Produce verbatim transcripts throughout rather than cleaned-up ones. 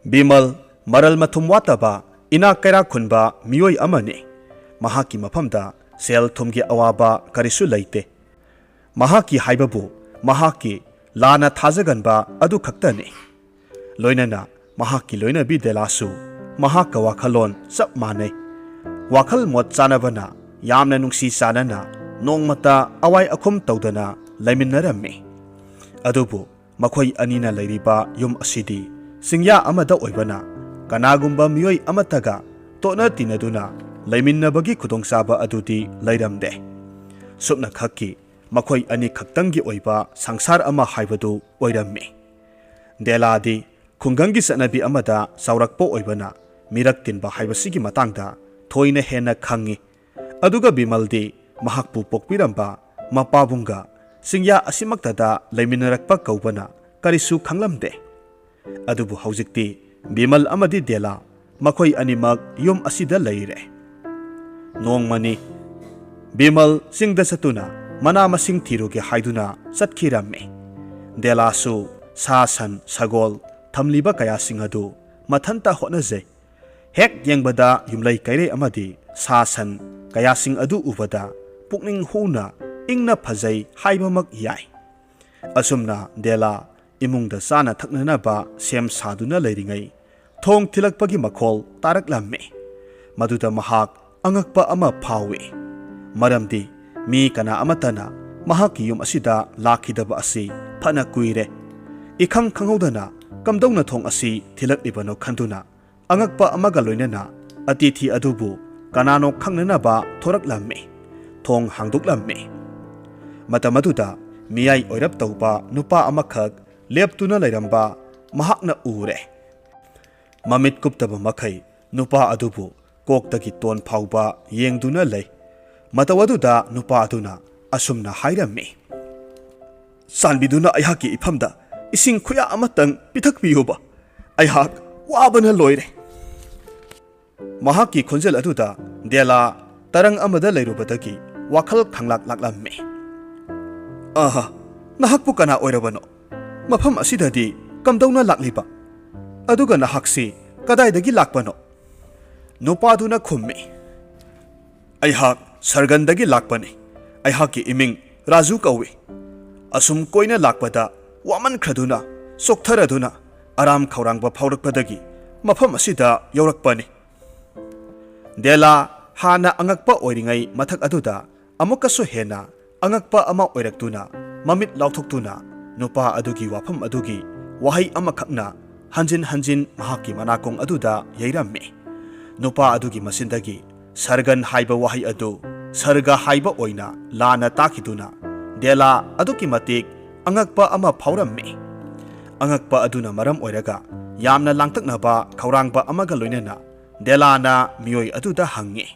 ꯕꯤꯃꯜ ꯃꯔꯜ ꯃꯊꯨꯝ ꯋꯥꯠꯇꯕ, ꯏꯅꯥꯛ ꯀꯩꯔꯥꯛ ꯈꯨꯟꯕ ꯃꯤꯑꯣꯏ ꯑꯃꯅꯤ꯫ ꯃꯍꯥꯛꯀꯤ ꯃꯐꯝꯗ ꯁꯦꯜ ꯊꯨꯝꯒꯤ ꯑꯋꯥꯕ ꯀꯔꯤꯁꯨ ꯂꯩꯇꯦ꯫ ꯃꯍꯥꯛꯀꯤ ꯍꯥꯏꯕꯕꯨ ꯃꯍꯥꯛꯀꯤ ꯂꯥꯟꯅ ꯊꯥꯖꯒꯟꯕ ꯑꯗꯨ ꯈꯛꯇꯅꯤ꯫ ꯂꯣꯏꯅꯅ ꯃꯍꯥꯛꯀꯤ ꯂꯣꯏꯅꯕꯤ ꯗꯦꯂꯥꯁꯨ ꯃꯍꯥꯛꯀ ꯋꯥꯈꯜꯂꯣꯟ ꯆꯞ ꯃꯥꯟꯅꯩ꯫ ꯋꯥꯈꯜ ꯃꯣꯠ ꯆꯥꯅꯕꯅ ꯌꯥꯝꯅ ꯅꯨꯡꯁꯤ ꯆꯥꯟꯅꯅ ꯅꯣꯡꯃꯇ ꯑꯋꯥꯏ ꯑꯈꯨꯝ ꯇꯧꯗꯅ ꯂꯩꯃꯤꯟꯅꯔꯝꯃꯤ꯫ ꯑꯗꯨꯕꯨ ꯃꯈꯣꯏ ꯑꯅꯤꯅ ꯂꯩꯔꯤꯕ ꯌꯨꯝ ꯑꯁꯤꯗꯤ ꯆꯤꯡꯌꯥ ꯑꯃꯗ ꯑꯣꯏꯕꯅ ꯀꯅꯥꯒꯨꯝꯕ ꯃꯤꯑꯣꯏ ꯑꯃꯠꯇꯒ ꯇꯣꯠꯅ ꯇꯤꯟꯅꯗꯨꯅ ꯂꯩꯃꯤꯟꯅꯕꯒꯤ ꯈꯨꯗꯣꯡꯆꯥꯕ ꯑꯗꯨꯗꯤ ꯂꯩꯔꯝꯗꯦ꯫ ꯁꯨꯞꯅꯈꯛꯀꯤ ꯃꯈꯣꯏ ꯑꯅꯤ ꯈꯛꯇꯪꯒꯤ ꯑꯣꯏꯕ ꯁꯪꯁꯥꯔ ꯑꯃ ꯍꯥꯏꯕꯗꯨ ꯑꯣꯏꯔꯝꯃꯤ꯫ ꯗꯦꯂꯥꯗꯤ ꯈꯨꯡꯒꯪꯒꯤ ꯆꯠꯅꯕꯤ ꯑꯃꯗ ꯆꯥꯎꯔꯛꯄ ꯑꯣꯏꯕꯅ ꯃꯤꯔꯛ ꯇꯤꯟꯕ ꯍꯥꯏꯕꯁꯤꯒꯤ ꯃꯇꯥꯡꯗ ꯊꯣꯏꯅ ꯍꯦꯟꯅ ꯈꯪꯉꯤ꯫ ꯑꯗꯨꯒ ꯕꯤꯃꯜꯗꯤ ꯃꯍꯥꯛꯄꯨ ꯄꯣꯛꯄꯤꯔꯝꯕ ꯃꯄꯥꯕꯨꯡꯒ ꯆꯤꯡꯌꯥ ꯑꯁꯤꯃꯛꯇꯗ ꯂꯩꯃꯤꯟꯅꯔꯛꯄ ꯀꯧꯕꯅ ꯀꯔꯤꯁꯨ ꯈꯪꯂꯝꯗꯦ꯫ ꯑꯗꯨꯕꯨ ꯍꯧꯖꯤꯛꯇꯤ ꯕꯤꯃꯜ ꯑꯃꯗꯤ ꯗꯦꯂꯥ ꯃꯈꯣꯏ ꯑꯅꯤꯃꯛ ꯌꯨꯝ ꯑꯁꯤꯗ ꯂꯩꯔꯦ꯫ ꯅꯣꯡꯃꯅꯤ ꯕꯤꯃꯜ ꯆꯤꯡꯗ ꯆꯠꯇꯨꯅ ꯃꯅꯥ ꯃꯁꯤꯡ ꯊꯤꯔꯨꯒꯦ ꯍꯥꯏꯗꯨꯅ ꯆꯠꯈꯤꯔꯝꯃꯤ꯫ ꯗꯦꯂꯥꯁꯨ ꯁꯥ ꯁꯟ ꯁꯒꯣꯜ ꯊꯝꯂꯤꯕ ꯀꯌꯥꯁꯤꯡ ꯑꯗꯨ ꯃꯊꯟꯇ ꯍꯣꯠꯅꯖꯩ꯫ ꯍꯦꯛ ꯌꯦꯡꯕꯗ ꯌꯨꯝꯂꯩ ꯀꯩꯔꯩ ꯑꯃꯗꯤ ꯁꯥ ꯁꯟ ꯀꯌꯥꯁꯤꯡ ꯑꯗꯨ ꯎꯕꯗ ꯄꯨꯛꯅꯤꯡ ꯍꯨꯅ ꯏꯪꯅ ꯐꯖꯩ ꯍꯥꯏꯕꯃꯛ ꯌꯥꯏ꯫ ꯑꯁꯨꯝꯅ ꯗꯦꯂꯥ ꯏꯃꯨꯡꯗ ꯆꯥꯅ ꯊꯛꯅꯅꯕ ꯁꯦꯝ ꯁꯥꯗꯨꯅ ꯂꯩꯔꯤꯉꯩ ꯊꯣꯡ ꯊꯤꯜꯂꯛꯄꯒꯤ ꯃꯈꯣꯜ ꯇꯥꯔꯛꯂꯝꯃꯤ꯫ ꯃꯗꯨꯗ ꯃꯍꯥꯛ ꯑꯉꯛꯄ ꯑꯃ ꯐꯥꯎꯏ꯫ ꯃꯔꯝꯗꯤ ꯃꯤ ꯀꯅꯥ ꯑꯃꯠꯇꯅ ꯃꯍꯥꯛꯀꯤ ꯌꯨꯝ ꯑꯁꯤꯗ ꯂꯥꯛꯈꯤꯗꯕ ꯑꯁꯤ ꯐꯅ ꯀꯨꯏꯔꯦ꯫ ꯏꯈꯪ ꯈꯪꯍꯧꯗꯅ ꯀꯝꯗꯧꯅ ꯊꯣꯡ ꯑꯁꯤ ꯊꯤꯜꯂꯛꯂꯤꯕꯅꯣ ꯈꯟꯗꯨꯅ ꯑꯉꯛꯄ ꯑꯃꯒ ꯂꯣꯏꯅꯅ ꯑꯇꯤꯊꯤ ꯑꯗꯨꯕꯨ ꯀꯅꯥꯅꯣ ꯈꯪꯅꯅꯕ ꯊꯣꯔꯛꯂꯝꯃꯤ꯫ ꯊꯣꯡ ꯍꯥꯡꯗꯣꯛꯂꯝꯃꯤ꯫ ꯃꯇꯝ ꯑꯗꯨꯗ ꯃꯤꯌꯥꯏ ꯑꯣꯏꯔꯞ ꯇꯧꯕ ꯅꯨꯄꯥ ꯑꯃꯈꯛ ꯂꯦꯞꯇꯨꯅ ꯂꯩꯔꯝꯕ ꯃꯍꯥꯛꯅ ꯎꯔꯦ꯫ ꯃꯃꯤꯠ ꯀꯨꯞꯇꯕ ꯃꯈꯩ ꯅꯨꯄꯥ ꯑꯗꯨꯕꯨ ꯀꯣꯛꯇꯒꯤ ꯇꯣꯟ ꯐꯥꯎꯕ ꯌꯦꯡꯗꯨꯅ ꯂꯩ꯫ ꯃꯇꯧ ꯑꯗꯨꯗ ꯅꯨꯄꯥ ꯑꯗꯨꯅ ꯑꯁꯨꯝꯅ ꯍꯥꯏꯔꯝꯃꯤ, "ꯆꯥꯟꯕꯤꯗꯨꯅ ꯑꯩꯍꯥꯛꯀꯤ ꯏꯐꯝꯗ ꯏꯁꯤꯡ ꯈꯨꯌꯥ ꯑꯃꯇꯪ ꯄꯤꯊꯛꯄꯤꯌꯨꯕ꯫ ꯑꯩꯍꯥꯛ ꯋꯥꯕꯅ ꯂꯣꯏꯔꯦ"꯫ ꯃꯍꯥꯛꯀꯤ ꯈꯣꯟꯖꯦꯜ ꯑꯗꯨꯗ ꯗꯦꯂꯥ ꯇꯔꯪ ꯑꯃꯗ ꯂꯩꯔꯨꯕꯗꯒꯤ ꯋꯥꯈꯜ ꯈꯪꯂꯥꯛ ꯂꯥꯛꯂꯝꯃꯤ꯫ "ꯑꯍ, ꯅꯍꯥꯛꯄꯨ ꯀꯅꯥ ꯑꯣꯏꯔꯕꯅꯣ? ꯃꯐꯝ ꯑꯁꯤꯗꯗꯤ ꯀꯝꯗꯧꯅ ꯂꯥꯛꯂꯤꯕ?" "ꯑꯗꯨꯒ ꯅꯍꯥꯛꯁꯤ ꯀꯗꯥꯏꯗꯒꯤ ꯂꯥꯛꯄꯅꯣ?" ꯅꯨꯄꯥꯗꯨꯅ ꯈꯨꯝꯃꯤ, "ꯑꯩꯍꯥꯛ ꯁꯔꯒꯟꯗꯒꯤ ꯂꯥꯛꯄꯅꯤ꯫ ꯑꯩꯍꯥꯛꯀꯤ ꯏꯃꯤꯡ ꯔꯥꯖꯨ ꯀꯧꯏ꯫ ꯑꯁꯨꯝ ꯀꯣꯏꯅ ꯂꯥꯛꯄꯗ ꯋꯥꯃꯟꯈ꯭ꯔꯗꯨꯅ, ꯆꯣꯛꯊꯔꯗꯨꯅ, ꯑꯔꯥꯝ ꯈꯧꯔꯥꯡꯕ ꯐꯥꯎꯔꯛꯄꯗꯒꯤ ꯃꯐꯝ ꯑꯁꯤꯗ ꯌꯧꯔꯛꯄꯅꯤ꯫" ꯗꯦꯂꯥ ꯍꯥꯟꯅ ꯑꯉꯛꯄ ꯑꯣꯏꯔꯤꯉꯩ ꯃꯊꯛ ꯑꯗꯨꯗ ꯑꯃꯨꯛꯀꯁꯨ ꯍꯦꯟꯅ ꯑꯉꯛꯄ ꯑꯃ ꯑꯣꯏꯔꯛꯇꯨꯅ, ꯃꯃꯤꯠ ꯂꯥꯎꯊꯣꯛꯇꯨꯅ, ꯅꯨꯄꯥ ꯑꯗꯨꯒꯤ ꯋꯥꯐꯝ ꯑꯗꯨꯒꯤ ꯋꯥꯍꯩ ꯑꯃꯈꯛꯅ ꯍꯟꯖꯤꯟ ꯍꯟꯖꯤꯟ ꯃꯍꯥꯛꯀꯤ ꯃꯅꯥꯀꯣꯡ ꯑꯗꯨꯗ ꯌꯩꯔꯝꯃꯤ꯫ ꯅꯨꯄꯥ ꯑꯗꯨꯒꯤ ꯃꯆꯤꯟꯗꯒꯤ ꯁꯔꯒꯟ ꯍꯥꯏꯕ ꯋꯥꯍꯩ ꯑꯗꯨ ꯁꯔꯒ ꯍꯥꯏꯕ ꯑꯣꯏꯅ ꯂꯥꯟꯅ ꯇꯥꯈꯤꯗꯨꯅ, ꯗꯦꯂꯥ ꯑꯗꯨꯛꯀꯤ ꯃꯇꯤꯛ ꯑꯉꯛꯄ ꯑꯃ ꯐꯥꯎꯔꯝꯃꯤ꯫ ꯑꯉꯛꯄ ꯑꯗꯨꯅ ꯃꯔꯝ ꯑꯣꯏꯔꯒ ꯌꯥꯝꯅ ꯂꯥꯡꯇꯛꯅꯕ ꯈꯧꯔꯥꯡꯕ ꯑꯃꯒ ꯂꯣꯏꯅꯅ ꯗꯦꯂꯥꯅ ꯃꯤꯑꯣꯏ ꯑꯗꯨꯗ ꯍꯪꯉꯤ,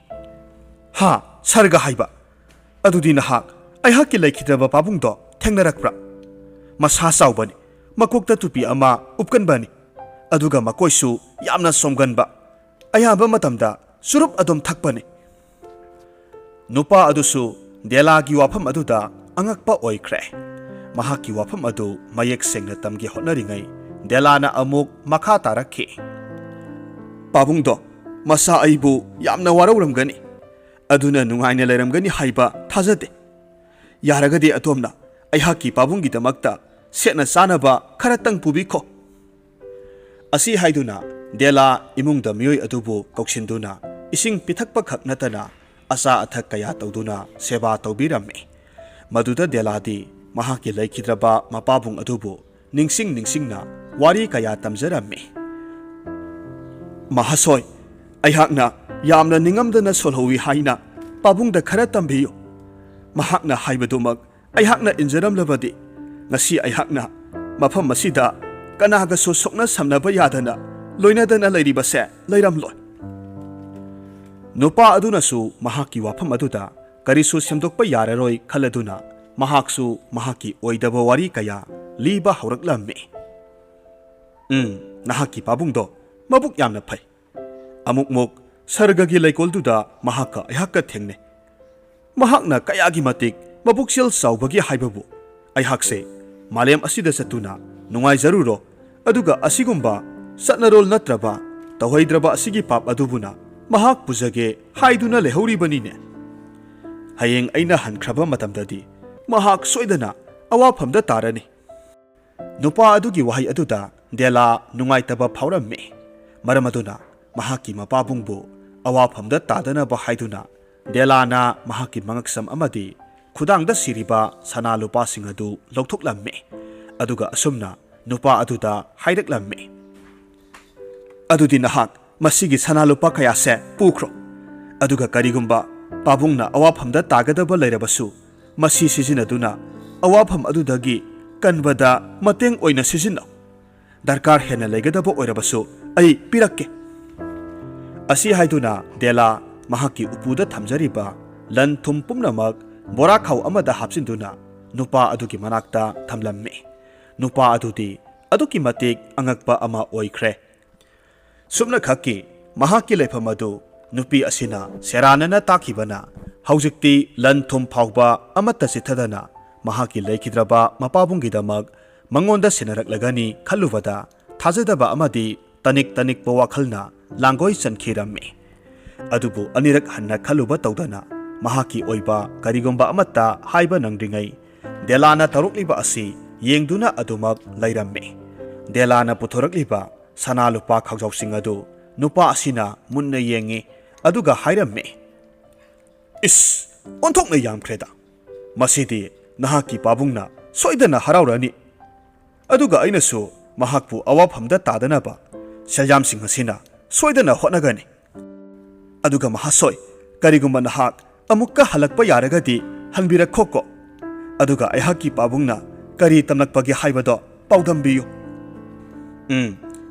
"ꯍꯥ, ꯁꯔꯒ ꯍꯥꯏꯕ? ꯑꯗꯨꯗꯤ ꯅꯍꯥꯛ ꯑꯩꯍꯥꯛꯀꯤ ꯂꯩꯈꯤꯗ꯭ꯔꯕ ꯄꯥꯕꯨꯡꯗꯣ ꯊꯦꯡꯅꯔꯛꯄ꯭ꯔꯥ? ꯃꯁꯥ ꯆꯥꯎꯕꯅꯤ, ꯃꯀꯣꯛꯇ ꯇꯨꯄꯤ ꯑꯃ ꯎꯞꯀꯟꯕꯅꯤ, ꯑꯗꯨꯒ ꯃꯀꯣꯏꯁꯨ ꯌꯥꯝꯅ ꯁꯣꯝꯒꯟꯕ, ꯑꯌꯥꯝꯕ ꯃꯇꯝꯗ ꯆꯨꯔꯨꯞ ꯑꯗꯨꯝ ꯊꯛꯄꯅꯤ꯫" ꯅꯨꯄꯥ ꯑꯗꯨꯁꯨ ꯗꯦꯂꯥꯒꯤ ꯋꯥꯐꯝ ꯑꯗꯨꯗ ꯑꯉꯛꯄ ꯑꯣꯏꯈ꯭ꯔꯦ꯫ ꯃꯍꯥꯛꯀꯤ ꯋꯥꯐꯝ ꯑꯗꯨ ꯃꯌꯦꯛ ꯁꯦꯡꯅ ꯇꯝꯒꯦ ꯍꯣꯠꯅꯔꯤꯉꯩ, ꯗꯦꯂꯥꯅ ꯑꯃꯨꯛ ꯃꯈꯥ ꯇꯥꯔꯛꯈꯤ, "ꯄꯥꯕꯨꯡꯗꯣ ꯃꯁꯥ ꯑꯩꯕꯨ ꯌꯥꯝꯅ ꯋꯥꯔꯧꯔꯝꯒꯅꯤ, ꯑꯗꯨꯅ ꯅꯨꯡꯉꯥꯏꯅ ꯂꯩꯔꯝꯒꯅꯤ ꯍꯥꯏꯕ ꯊꯥꯖꯗꯦ꯫ ꯌꯥꯔꯒꯗꯤ ꯑꯗꯣꯝꯅ ꯑꯩꯍꯥꯛꯀꯤ ꯄꯥꯕꯨꯡꯒꯤꯗꯃꯛꯇ ꯁꯦꯠꯅ ꯆꯥꯅꯕ ꯈꯔꯇꯪ ꯄꯨꯕꯤꯈꯣ꯫" ꯑꯁꯤ ꯍꯥꯏꯗꯨꯅ ꯗꯦꯂꯥ ꯏꯃꯨꯡꯗ ꯃꯤꯑꯣꯏ ꯑꯗꯨꯕꯨ ꯀꯧꯁꯤꯟꯗꯨꯅ ꯏꯁꯤꯡ ꯄꯤꯊꯛꯄꯈꯛ ꯅꯠꯇꯅ ꯑꯆꯥ ꯑꯊꯛ ꯀꯌꯥ ꯇꯧꯗꯨꯅ ꯁꯦꯕꯥ ꯇꯧꯕꯤꯔꯝꯃꯤ꯫ ꯃꯗꯨꯗ ꯗꯦꯂꯥꯗꯤ ꯃꯍꯥꯛꯀꯤ ꯂꯩꯈꯤꯗ꯭ꯔꯕ ꯃꯄꯥꯕꯨꯡ ꯑꯗꯨꯕꯨ ꯅꯤꯡꯁꯤꯡ ꯅꯤꯡꯁꯤꯡꯅ ꯋꯥꯔꯤ ꯀꯌꯥ ꯇꯝꯖꯔꯝꯃꯤ꯫ "ꯃꯍꯥꯁꯣꯏ, ꯑꯩꯍꯥꯛꯅ ꯌꯥꯝꯅ ꯅꯤꯡꯉꯝꯗꯅ ꯁꯣꯜꯍꯧꯏ ꯍꯥꯏꯅ ꯄꯥꯕꯨꯡꯗ ꯈꯔ ꯇꯝꯕꯤꯌꯨ꯫ ꯃꯍꯥꯛꯅ ꯍꯥꯏꯕꯗꯨꯃꯛ ꯑꯩꯍꯥꯛꯅ ꯏꯟꯖꯔꯝꯂꯕꯗꯤ ꯉꯁꯤ ꯑꯩꯍꯥꯛꯅ ꯃꯐꯝ ꯑꯁꯤꯗ ꯀꯅꯥꯒꯁꯨ ꯁꯣꯛꯅ ꯁꯝꯅꯕ ꯌꯥꯗꯅ ꯂꯣꯏꯅꯗꯅ ꯂꯩꯔꯤꯕꯁꯦ ꯂꯩꯔꯝꯂꯣꯏ꯫" ꯅꯨꯄꯥ ꯑꯗꯨꯅꯁꯨ ꯃꯍꯥꯛꯀꯤ ꯋꯥꯐꯝ ꯑꯗꯨꯗ ꯀꯔꯤꯁꯨ ꯁꯦꯝꯗꯣꯛꯄ ꯌꯥꯔꯔꯣꯏ ꯈꯜꯂꯗꯨꯅ ꯃꯍꯥꯛꯁꯨ ꯃꯍꯥꯛꯀꯤ ꯑꯣꯏꯗꯕ ꯋꯥꯔꯤ ꯀꯌꯥ ꯂꯤꯕ ꯍꯧꯔꯛꯂꯝꯃꯤ꯫ "ꯎꯝ, ꯅꯍꯥꯛꯀꯤ ꯄꯥꯕꯨꯡꯗꯣ ꯃꯕꯨꯛ ꯌꯥꯝꯅ ꯐꯩ꯫ ꯑꯃꯨꯛꯃꯨꯛ ꯁꯔꯒꯒꯤ ꯂꯩꯀꯣꯜꯗꯨꯗ ꯃꯍꯥꯛꯀ ꯑꯩꯍꯥꯛꯀ ꯊꯦꯡꯅꯩ꯫ ꯃꯍꯥꯛꯅ ꯀꯌꯥꯒꯤ ꯃꯇꯤꯛ ꯃꯕꯨꯛꯆꯦꯜ ꯆꯥꯎꯕꯒꯦ ꯍꯥꯏꯕꯕꯨ ꯑꯩꯍꯥꯛꯁꯦ ꯃꯥꯂꯦꯝ ꯑꯁꯤꯗ ꯆꯠꯇꯨꯅ ꯅꯨꯡꯉꯥꯏꯖꯔꯨꯔꯣ, ꯑꯗꯨꯒ ꯑꯁꯤꯒꯨꯝꯕ ꯆꯠꯅꯔꯣꯜ ꯅꯠꯇ꯭ꯔꯕ ꯇꯧꯍꯩꯗ꯭ꯔꯕ ꯑꯁꯤꯒꯤ ꯄꯥꯞ ꯑꯗꯨꯕꯨꯅ ꯃꯍꯥꯛ ꯄꯨꯖꯒꯦ ꯍꯥꯏꯗꯨꯅ ꯂꯩꯍꯧꯔꯤꯕꯅꯤꯅꯦ꯫ ꯍꯌꯦꯡ ꯑꯩꯅ ꯍꯟꯈ꯭ꯔꯕ ꯃꯇꯝꯗꯗꯤ ꯃꯍꯥꯛ ꯁꯣꯏꯗꯅ ꯑꯋꯥꯐꯝꯗ ꯇꯥꯔꯅꯤ꯫ ꯅꯨꯄꯥ ꯑꯗꯨꯒꯤ ꯋꯥꯍꯩ ꯑꯗꯨꯗ ꯗꯦꯂꯥ ꯅꯨꯡꯉꯥꯏꯇꯕ ꯐꯥꯎꯔꯝꯃꯤ꯫ ꯃꯔꯝ ꯑꯗꯨꯅ ꯃꯍꯥꯛꯀꯤ ꯃꯄꯥꯕꯨꯡꯕꯨ ꯑꯋꯥꯐꯝꯗ ꯇꯥꯗꯅꯕ ꯍꯥꯏꯗꯨꯅ ꯗꯦꯂꯥꯅ ꯃꯍꯥꯛꯀꯤ ꯃꯉꯛꯁꯝ ꯑꯃꯗꯤ ꯈꯨꯗꯥꯡꯗ ꯁꯤꯔꯤꯕ ꯁꯅꯥ ꯂꯨꯄꯥꯁꯤꯡ ꯑꯗꯨ ꯂꯧꯊꯣꯛꯂꯝꯃꯤ꯫ ꯑꯗꯨꯒ ꯑꯁꯨꯝꯅ ꯅꯨꯄꯥ ꯑꯗꯨꯗ ꯍꯥꯏꯔꯛꯂꯝꯃꯤ, "ꯑꯗꯨꯗꯤ ꯅꯍꯥꯛ ꯃꯁꯤꯒꯤ ꯁꯅꯥ ꯂꯨꯄꯥ ꯀꯌꯥꯁꯦ ꯄꯨꯈ꯭ꯔꯣ꯫ ꯑꯗꯨꯒ ꯀꯔꯤꯒꯨꯝꯕ ꯄꯥꯕꯨꯡꯅ ꯑꯋꯥꯐꯝꯗ ꯇꯥꯒꯗꯕ ꯂꯩꯔꯕꯁꯨ, ꯃꯁꯤ ꯁꯤꯖꯤꯟꯅꯗꯨꯅ ꯑꯋꯥꯐꯝ ꯑꯗꯨꯗꯒꯤ ꯀꯟꯕꯗ ꯃꯇꯦꯡ ꯑꯣꯏꯅ ꯁꯤꯖꯤꯟꯅꯧ꯫ ꯗꯔꯀꯥꯔ ꯍꯦꯟꯅ ꯂꯩꯒꯗꯕ ꯑꯣꯏꯔꯕꯁꯨ ꯑꯩ ꯄꯤꯔꯛꯀꯦ"꯫ ꯑꯁꯤ ꯍꯥꯏꯗꯨꯅ ꯗꯦꯂꯥ ꯃꯍꯥꯛꯀꯤ ꯎꯄꯨꯗ ꯊꯝꯖꯔꯤꯕ ꯂꯟ ꯊꯨꯝ ꯄꯨꯝꯅꯃꯛ ꯕꯣꯔꯥꯈꯥꯎ ꯑꯃꯗ ꯍꯥꯞꯆꯤꯟꯗꯨꯅ ꯅꯨꯄꯥ ꯑꯗꯨꯒꯤ ꯃꯅꯥꯛꯇ ꯊꯝꯂꯝꯃꯤ꯫ ꯅꯨꯄꯥ ꯑꯗꯨꯗꯤ ꯑꯗꯨꯛꯀꯤ ꯃꯇꯤꯛ ꯑꯉꯛꯄ ꯑꯃ ꯑꯣꯏꯈ꯭ꯔꯦ꯫ ꯁꯨꯞꯅꯈꯛꯀꯤ ꯃꯍꯥꯛꯀꯤ ꯂꯩꯐꯝ ꯑꯗꯨ ꯅꯨꯄꯤ ꯑꯁꯤꯅ ꯁꯦꯔꯥꯟꯅꯅ ꯇꯥꯛꯈꯤꯕꯅ ꯍꯧꯖꯤꯛꯇꯤ ꯂꯟ ꯊꯨꯝ ꯐꯥꯎꯕ ꯑꯃꯠꯇ ꯆꯤꯠꯊꯗꯅ ꯃꯍꯥꯛꯀꯤ ꯂꯩꯈꯤꯗ꯭ꯔꯕ ꯃꯄꯥꯕꯨꯡꯒꯤꯗꯃꯛ ꯃꯉꯣꯟꯗ ꯁꯤꯟꯅꯔꯛꯂꯒꯅꯤ ꯈꯜꯂꯨꯕꯗ ꯊꯥꯖꯗꯕ ꯑꯃꯗꯤ ꯇꯅꯤꯛ ꯇꯅꯤꯛꯄ ꯋꯥꯈꯜꯅ ꯂꯥꯡꯒꯣꯏ ꯆꯟꯈꯤꯔꯝꯃꯤ꯫ ꯑꯗꯨꯕꯨ ꯑꯅꯤꯔꯛ ꯍꯟꯅ ꯈꯜꯂꯨꯕ ꯇꯧꯗꯅ ꯃꯍꯥꯛꯀꯤ ꯑꯣꯏꯕ ꯀꯔꯤꯒꯨꯝꯕ ꯑꯃꯠꯇ ꯍꯥꯏꯕ ꯅꯪꯗ꯭ꯔꯤꯉꯩ ꯗꯦꯂꯥꯅ ꯇꯧꯔꯛꯂꯤꯕ ꯑꯁꯤ ꯌꯦꯡꯗꯨꯅ ꯑꯗꯨꯃꯛ ꯂꯩꯔꯝꯃꯤ꯫ ꯗꯦꯂꯥꯅ ꯄꯨꯊꯣꯔꯛꯂꯤꯕ ꯁꯅꯥ ꯂꯨꯄꯥ ꯈꯥꯎꯖꯥꯎꯁꯤꯡ ꯑꯗꯨ ꯅꯨꯄꯥ ꯑꯁꯤꯅ ꯃꯨꯟꯅ ꯌꯦꯡꯉꯤ, ꯑꯗꯨꯒ ꯍꯥꯏꯔꯝꯃꯤ, "ꯏꯁ, ꯑꯣꯟꯊꯣꯛꯅ ꯌꯥꯝꯈ꯭ꯔꯦꯗ! ꯃꯁꯤꯗꯤ ꯅꯍꯥꯛꯀꯤ ꯄꯥꯕꯨꯡꯅ ꯁꯣꯏꯗꯅ ꯍꯔꯥꯎꯔꯅꯤ꯫ ꯑꯗꯨꯒ ꯑꯩꯅꯁꯨ ꯃꯍꯥꯛꯄꯨ ꯑꯋꯥꯐꯝꯗ ꯇꯥꯗꯅꯕ ꯁꯦꯜꯌꯥꯝꯁꯤꯡ ꯑꯁꯤꯅ ꯁꯣꯏꯗꯅ ꯍꯣꯠꯅꯒꯅꯤ꯫ ꯑꯗꯨꯒ ꯃꯍꯥꯁꯣꯏ, ꯀꯔꯤꯒꯨꯝꯕ ꯅꯍꯥꯛ ꯑꯃꯨꯛꯀ ꯍꯜꯂꯛꯄ ꯌꯥꯔꯒꯗꯤ ꯍꯟꯕꯤꯔꯛꯈꯣꯀꯣ꯫ ꯑꯗꯨꯒ ꯑꯩꯍꯥꯛꯀꯤ ꯄꯥꯕꯨꯡꯅ ꯀꯔꯤ ꯇꯝꯂꯛꯄꯒꯦ ꯍꯥꯏꯕꯗꯣ ꯄꯥꯎꯗꯝꯕꯤꯌꯨ"꯫ "ꯎꯝ,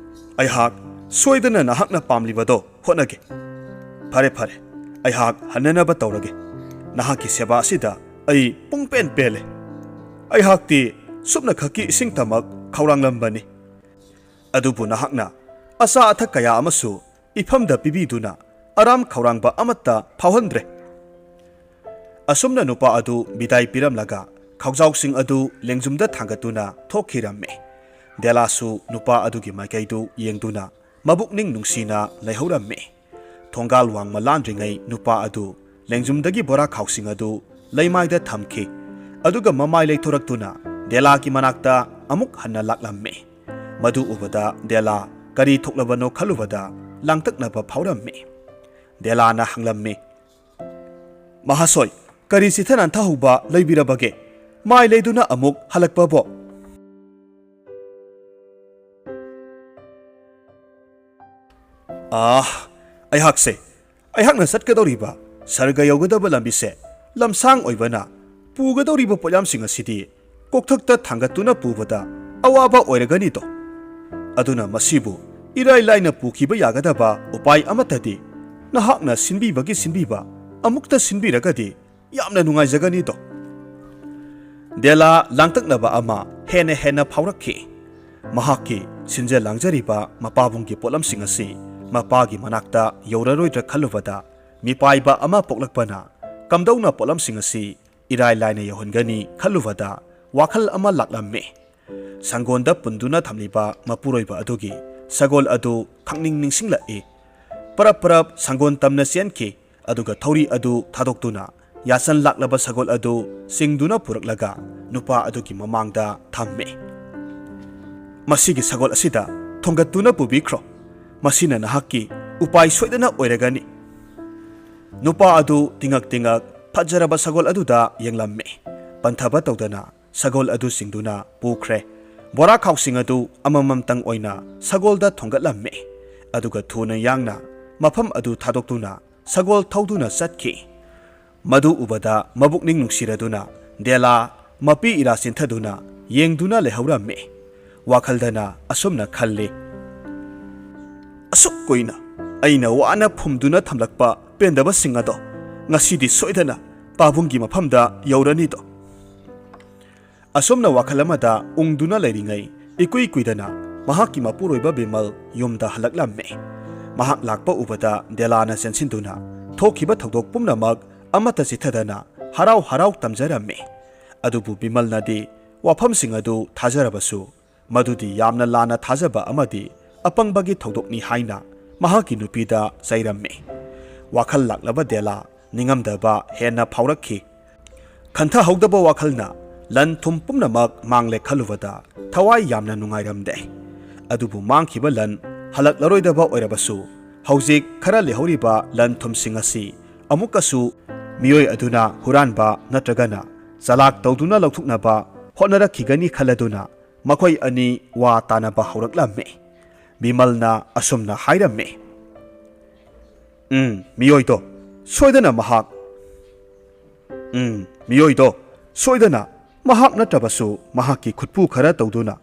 ꯑꯩꯍꯥꯛ ꯁꯣꯏꯗꯅ ꯅꯍꯥꯛꯅ ꯄꯥꯝꯂꯤꯕꯗꯣ ꯍꯣꯠꯅꯒꯦ꯫ ꯐꯔꯦ, ꯐꯔꯦ, ꯑꯩꯍꯥꯛ ꯍꯟꯅꯅꯕ ꯇꯧꯔꯒꯦ꯫ ꯅꯍꯥꯛꯀꯤ ꯁꯦꯕꯥ ꯑꯁꯤꯗ ꯑꯩ ꯄꯨꯡꯄꯦꯟ ꯄꯦꯜꯂꯦ꯫ ꯑꯩꯍꯥꯛꯇꯤ ꯁꯨꯞꯅꯈꯛꯀꯤ ꯏꯁꯤꯡꯇꯃꯛ ꯈꯧꯔꯥꯡꯂꯝꯕꯅꯤ꯫ ꯑꯗꯨꯕꯨ ꯅꯍꯥꯛꯅ ꯑꯆꯥ ꯑꯊꯛ ꯀꯌꯥ ꯑꯃꯁꯨ ꯏꯐꯝꯗ ꯄꯤꯕꯤꯗꯨꯅ ꯑꯔꯥꯝ ꯈꯧꯔꯥꯡꯕ ꯑꯃꯠꯇ ꯐꯥꯎꯍꯟꯗ꯭ꯔꯦ"꯫ ꯑꯁꯨꯝꯅ ꯅꯨꯄꯥ ꯑꯗꯨ ꯕꯤꯗꯥꯏ ꯄꯤꯔꯝꯂꯒ ꯈꯥꯎꯖꯥꯎꯁꯤꯡ ꯑꯗꯨ ꯂꯦꯡꯖꯨꯝꯗ ꯊꯥꯡꯒꯠꯇꯨꯅ ꯊꯣꯛꯈꯤꯔꯝꯃꯤ꯫ ꯗꯦꯂꯥꯁꯨ ꯅꯨꯄꯥ ꯑꯗꯨꯒꯤ ꯃꯥꯏꯀꯩꯗꯨ ꯌꯦꯡꯗꯨꯅ ꯃꯕꯨꯛꯅꯤꯡ ꯅꯨꯡꯁꯤꯅ ꯂꯩꯍꯧꯔꯝꯃꯤ꯫ ꯊꯣꯡꯒꯥꯜ ꯋꯥꯡꯃ ꯂꯥꯟꯗ꯭ꯔꯤꯉꯩ ꯅꯨꯄꯥ ꯑꯗꯨ ꯂꯦꯡꯖꯨꯝꯗꯒꯤ ꯕꯣꯔꯥ ꯈꯥꯎꯁꯤꯡ ꯑꯗꯨ ꯂꯩꯃꯥꯏꯗ ꯊꯝꯈꯤ꯫ ꯑꯗꯨꯒ ꯃꯃꯥꯏ ꯂꯩꯊꯣꯔꯛꯇꯨꯅ ꯗꯦꯂꯥꯒꯤ ꯃꯅꯥꯛꯇ ꯑꯃꯨꯛ ꯍꯟꯅ ꯂꯥꯛꯂꯝꯃꯤ꯫ ꯃꯗꯨ ꯎꯕꯗ ꯗꯦꯂꯥ ꯀꯔꯤ ꯊꯣꯛꯂꯕꯅꯣ ꯈꯜꯂꯨꯕꯗ ꯂꯥꯡꯇꯛꯅꯕ ꯐꯥꯎꯔꯝꯃꯤ꯫ ꯗꯦꯂꯥꯅ ꯍꯪꯂꯝꯃꯤ, "ꯃꯍꯥꯁꯣꯏ, ꯀꯔꯤ ꯆꯤꯊ ꯅꯥꯟꯊꯍꯧꯕ ꯂꯩꯕꯤꯔꯕꯒꯦ? ꯃꯥꯏ ꯂꯩꯗꯨꯅ ꯑꯃꯨꯛ ꯍꯜꯂꯛꯄꯕꯣ?" "ꯑꯥ, ꯑꯩꯍꯥꯛꯁꯦ, ꯑꯩꯍꯥꯛꯅ ꯆꯠꯀꯗꯧꯔꯤꯕ ꯁꯔꯒ ꯌꯧꯒꯗꯕ ꯂꯝꯕꯤꯁꯦ ꯂꯝꯁꯥꯡ ꯑꯣꯏꯕꯅ ꯄꯨꯒꯗꯧꯔꯤꯕ ꯄꯣꯠꯌꯥꯝꯁꯤꯡ ꯑꯁꯤꯗꯤ ꯀꯣꯛꯊꯛꯇ ꯊꯥꯡꯒꯠꯇꯨꯅ ꯄꯨꯕꯗ ꯑꯋꯥꯕ ꯑꯣꯏꯔꯒꯅꯤꯗꯣ꯫ ꯑꯗꯨꯅ ꯃꯁꯤꯕꯨ ꯏꯔꯥꯏ ꯂꯥꯏꯅ ꯄꯨꯈꯤꯕ ꯌꯥꯒꯗꯕ ꯎꯄꯥꯏ ꯑꯃꯠꯇꯗꯤ ꯅꯍꯥꯛꯅ ꯁꯤꯟꯕꯤꯕꯒꯤ ꯁꯤꯟꯕꯤꯕ ꯑꯃꯨꯛꯇ ꯁꯤꯟꯕꯤꯔꯒꯗꯤ ꯌꯥꯝꯅ ꯅꯨꯡꯉꯥꯏꯖꯒꯅꯤꯗꯣ꯫" ꯗꯦꯂꯥ ꯂꯥꯡꯇꯛꯅꯕ ꯑꯃ ꯍꯦꯟꯅ ꯍꯦꯟꯅ ꯐꯥꯎꯔꯛꯈꯤ꯫ ꯃꯍꯥꯛꯀꯤ ꯁꯤꯟꯖ ꯂꯥꯡꯖꯔꯤꯕ ꯃꯄꯥꯕꯨꯡꯒꯤ ꯄꯣꯠꯂꯝꯁꯤꯡ ꯑꯁꯤ ꯃꯄꯥꯒꯤ ꯃꯅꯥꯛꯇ ꯌꯧꯔꯔꯣꯏꯗ꯭ꯔꯥ ꯈꯜꯂꯨꯕꯗ, ꯃꯤꯄꯥꯏꯕ ꯑꯃ ꯄꯣꯛꯂꯛꯄꯅ ꯀꯝꯗꯧꯅ ꯄꯣꯠꯂꯝꯁꯤꯡ ꯑꯁꯤ ꯏꯔꯥꯏ ꯂꯥꯏꯅ ꯌꯧꯍꯟꯒꯅꯤ ꯈꯜꯂꯨꯕꯗ ꯋꯥꯈꯜ ꯑꯃ ꯂꯥꯛꯂꯝꯃꯤ꯫ ꯁꯪꯒꯣꯟꯗ ꯄꯨꯟꯗꯨꯅ ꯊꯝꯂꯤꯕ ꯃꯄꯨꯔꯣꯏꯕ ꯑꯗꯨꯒꯤ ꯁꯒꯣꯜ ꯑꯗꯨ ꯈꯪꯅꯤꯡ ꯅꯤꯡꯁꯤꯡꯂꯛꯏ꯫ ꯄꯔꯞ ꯄꯔꯞ ꯁꯪꯒꯣꯟ ꯇꯝꯅ ꯆꯦꯟꯈꯤ꯫ ꯑꯗꯨꯒ ꯊꯧꯔꯤ ꯑꯗꯨ ꯊꯥꯗꯣꯛꯇꯨꯅ ꯌꯥꯁꯟ ꯂꯥꯛꯂꯕ ꯁꯒꯣꯜ ꯑꯗꯨ ꯆꯤꯡꯗꯨꯅ ꯄꯨꯔꯛꯂꯒ ꯅꯨꯄꯥ ꯑꯗꯨꯒꯤ ꯃꯃꯥꯡꯗ ꯊꯝꯃꯤ꯫ "ꯃꯁꯤꯒꯤ ꯁꯒꯣꯜ ꯑꯁꯤꯗ ꯊꯣꯡꯒꯠꯇꯨꯅ ꯄꯨꯕꯤꯈ꯭ꯔꯣ꯫ ꯃꯁꯤꯅ ꯅꯍꯥꯛꯀꯤ ꯎꯄꯥꯏ ꯁꯣꯏꯗꯅ ꯑꯣꯏꯔꯒꯅꯤ꯫" ꯅꯨꯄꯥ ꯑꯗꯨ ꯇꯤꯉꯛ ꯇꯤꯉꯛ ꯐꯖꯔꯕ ꯁꯒꯣꯜ ꯑꯗꯨꯗ ꯌꯦꯡꯂꯝꯃꯤ꯫ ꯄꯟꯊꯕ ꯇꯧꯗꯅ ꯁꯒꯣꯜ ꯑꯗꯨ ꯆꯤꯡꯗꯨꯅ ꯄꯨꯈ꯭ꯔꯦ꯫ ꯕꯣꯔꯥ ꯈꯥꯎꯁꯤꯡ ꯑꯗꯨ ꯑꯃꯃꯝꯇꯪ ꯑꯣꯏꯅ ꯁꯒꯣꯜꯗ ꯊꯣꯡꯒꯠꯂꯝꯃꯤ꯫ ꯑꯗꯨꯒ ꯊꯨꯅ ꯌꯥꯡꯅ ꯃꯐꯝ ꯑꯗꯨ ꯊꯥꯗꯣꯛꯇꯨꯅ ꯁꯒꯣꯜ ꯊꯧꯗꯨꯅ ꯆꯠꯈꯤ꯫ ꯃꯗꯨ ꯎꯕꯗ ꯃꯕꯨꯛꯅꯤꯡ ꯅꯨꯡꯁꯤꯔꯗꯨꯅ ꯗꯦꯂꯥ ꯃꯄꯤ ꯏꯔꯥ ꯆꯤꯟꯊꯗꯨꯅ ꯌꯦꯡꯗꯨꯅ ꯂꯩꯍꯧꯔꯝꯃꯤ꯫ ꯋꯥꯈꯜꯗꯅ ꯑꯁꯨꯝꯅ ꯈꯜꯂꯤ, "ꯑꯁꯨꯛ ꯀꯨꯏꯅ ꯑꯩꯅ ꯋꯥꯅ ꯐꯨꯝꯗꯨꯅ ꯊꯝꯂꯛꯄ ꯄꯦꯟꯗꯕꯁꯤꯡ ꯑꯗꯣ ꯉꯁꯤꯗꯤ ꯁꯣꯏꯗꯅ ꯄꯥꯕꯨꯡꯒꯤ ꯃꯐꯝꯗ ꯌꯧꯔꯅꯤꯗꯣ꯫" ꯑꯁꯨꯝꯅ ꯋꯥꯈꯜ ꯑꯃꯗ ꯎꯪꯗꯨꯅ ꯂꯩꯔꯤꯉꯩ, ꯏꯀꯨꯏ ꯀꯨꯏꯗꯅ ꯃꯍꯥꯛꯀꯤ ꯃꯄꯨꯔꯣꯏꯕ ꯕꯤꯃꯜ ꯌꯨꯝꯗ ꯍꯜꯂꯛꯂꯝꯃꯤ꯫ ꯃꯍꯥꯛ ꯂꯥꯛꯄ ꯎꯕꯗ ꯗꯦꯂꯥꯅ ꯆꯦꯟꯁꯤꯟꯗꯨꯅ ꯊꯣꯛꯈꯤꯕ ꯊꯧꯗꯣꯛ ꯄꯨꯝꯅꯃꯛ ꯑꯃꯠꯇ ꯆꯤꯠꯊꯗꯅ ꯍꯔꯥꯎ ꯍꯔꯥꯎ ꯇꯝꯖꯔꯝꯃꯤ꯫ ꯑꯗꯨꯕꯨ ꯕꯤꯃꯜꯅꯗꯤ ꯋꯥꯐꯝꯁꯤꯡ ꯑꯗꯨ ꯊꯥꯖꯔꯕꯁꯨ, ꯃꯗꯨꯗꯤ ꯌꯥꯝꯅ ꯂꯥꯟꯅ ꯊꯥꯖꯕ ꯑꯃꯗꯤ ꯑꯄꯪꯕꯒꯤ ꯊꯧꯗꯣꯛꯅꯤ ꯍꯥꯏꯅ ꯃꯍꯥꯛꯀꯤ ꯅꯨꯄꯤꯗ ꯆꯩꯔꯝꯃꯤ꯫ ꯋꯥꯈꯜ ꯂꯥꯛꯂꯕ ꯗꯦꯂꯥ ꯅꯤꯡꯉꯝꯗꯕ ꯍꯦꯟꯅ ꯐꯥꯎꯔꯛꯈꯤ꯫ ꯈꯟꯊꯍꯧꯗꯕ ꯋꯥꯈꯜꯅ ꯂꯟ ꯊꯨꯝ ꯄꯨꯝꯅꯃꯛ ꯃꯥꯡꯂꯦ ꯈꯜꯂꯨꯕꯗ ꯊꯋꯥꯏ ꯌꯥꯝꯅ ꯅꯨꯡꯉꯥꯏꯔꯝꯗꯦ꯫ ꯑꯗꯨꯕꯨ ꯃꯥꯡꯈꯤꯕ ꯂꯟ ꯍꯜꯂꯛꯂꯔꯣꯏꯗꯕ ꯑꯣꯏꯔꯕꯁꯨ, ꯍꯧꯖꯤꯛ ꯈꯔ ꯂꯩꯍꯧꯔꯤꯕ ꯂꯟ ꯊꯨꯝꯁꯤꯡ ꯑꯁꯤ ꯑꯃꯨꯛꯀꯁꯨ ꯃꯤꯑꯣꯏ ꯑꯗꯨꯅ ꯍꯨꯔꯥꯟꯕ ꯅꯠꯇ꯭ꯔꯒꯅ ꯆꯂꯥꯛ ꯇꯧꯗꯨꯅ ꯂꯧꯊꯣꯛꯅꯕ ꯍꯣꯠꯅꯔꯛꯈꯤꯒꯅꯤ ꯈꯜꯂꯗꯨꯅ ꯃꯈꯣꯏ ꯑꯅꯤ ꯋꯥ ꯇꯥꯅꯕ ꯍꯧꯔꯛꯂꯝꯃꯤ꯫ ꯕꯤꯃꯜꯅ ꯑꯁꯨꯝꯅ ꯍꯥꯏꯔꯝꯃꯤ, "ꯎꯝ, ꯃꯤꯑꯣꯏꯗꯣ ꯁꯣꯏꯗꯅ ꯃꯍꯥꯛ, ꯎꯝ, ꯃꯤꯑꯣꯏꯗꯣ ꯁꯣꯏꯗꯅ ꯃꯍꯥꯛ ꯅꯠꯇ꯭ꯔꯕꯁꯨ ꯃꯍꯥꯛꯀꯤ ꯈꯨꯠꯄꯨ ꯈꯔ ꯇꯧꯗꯨꯅ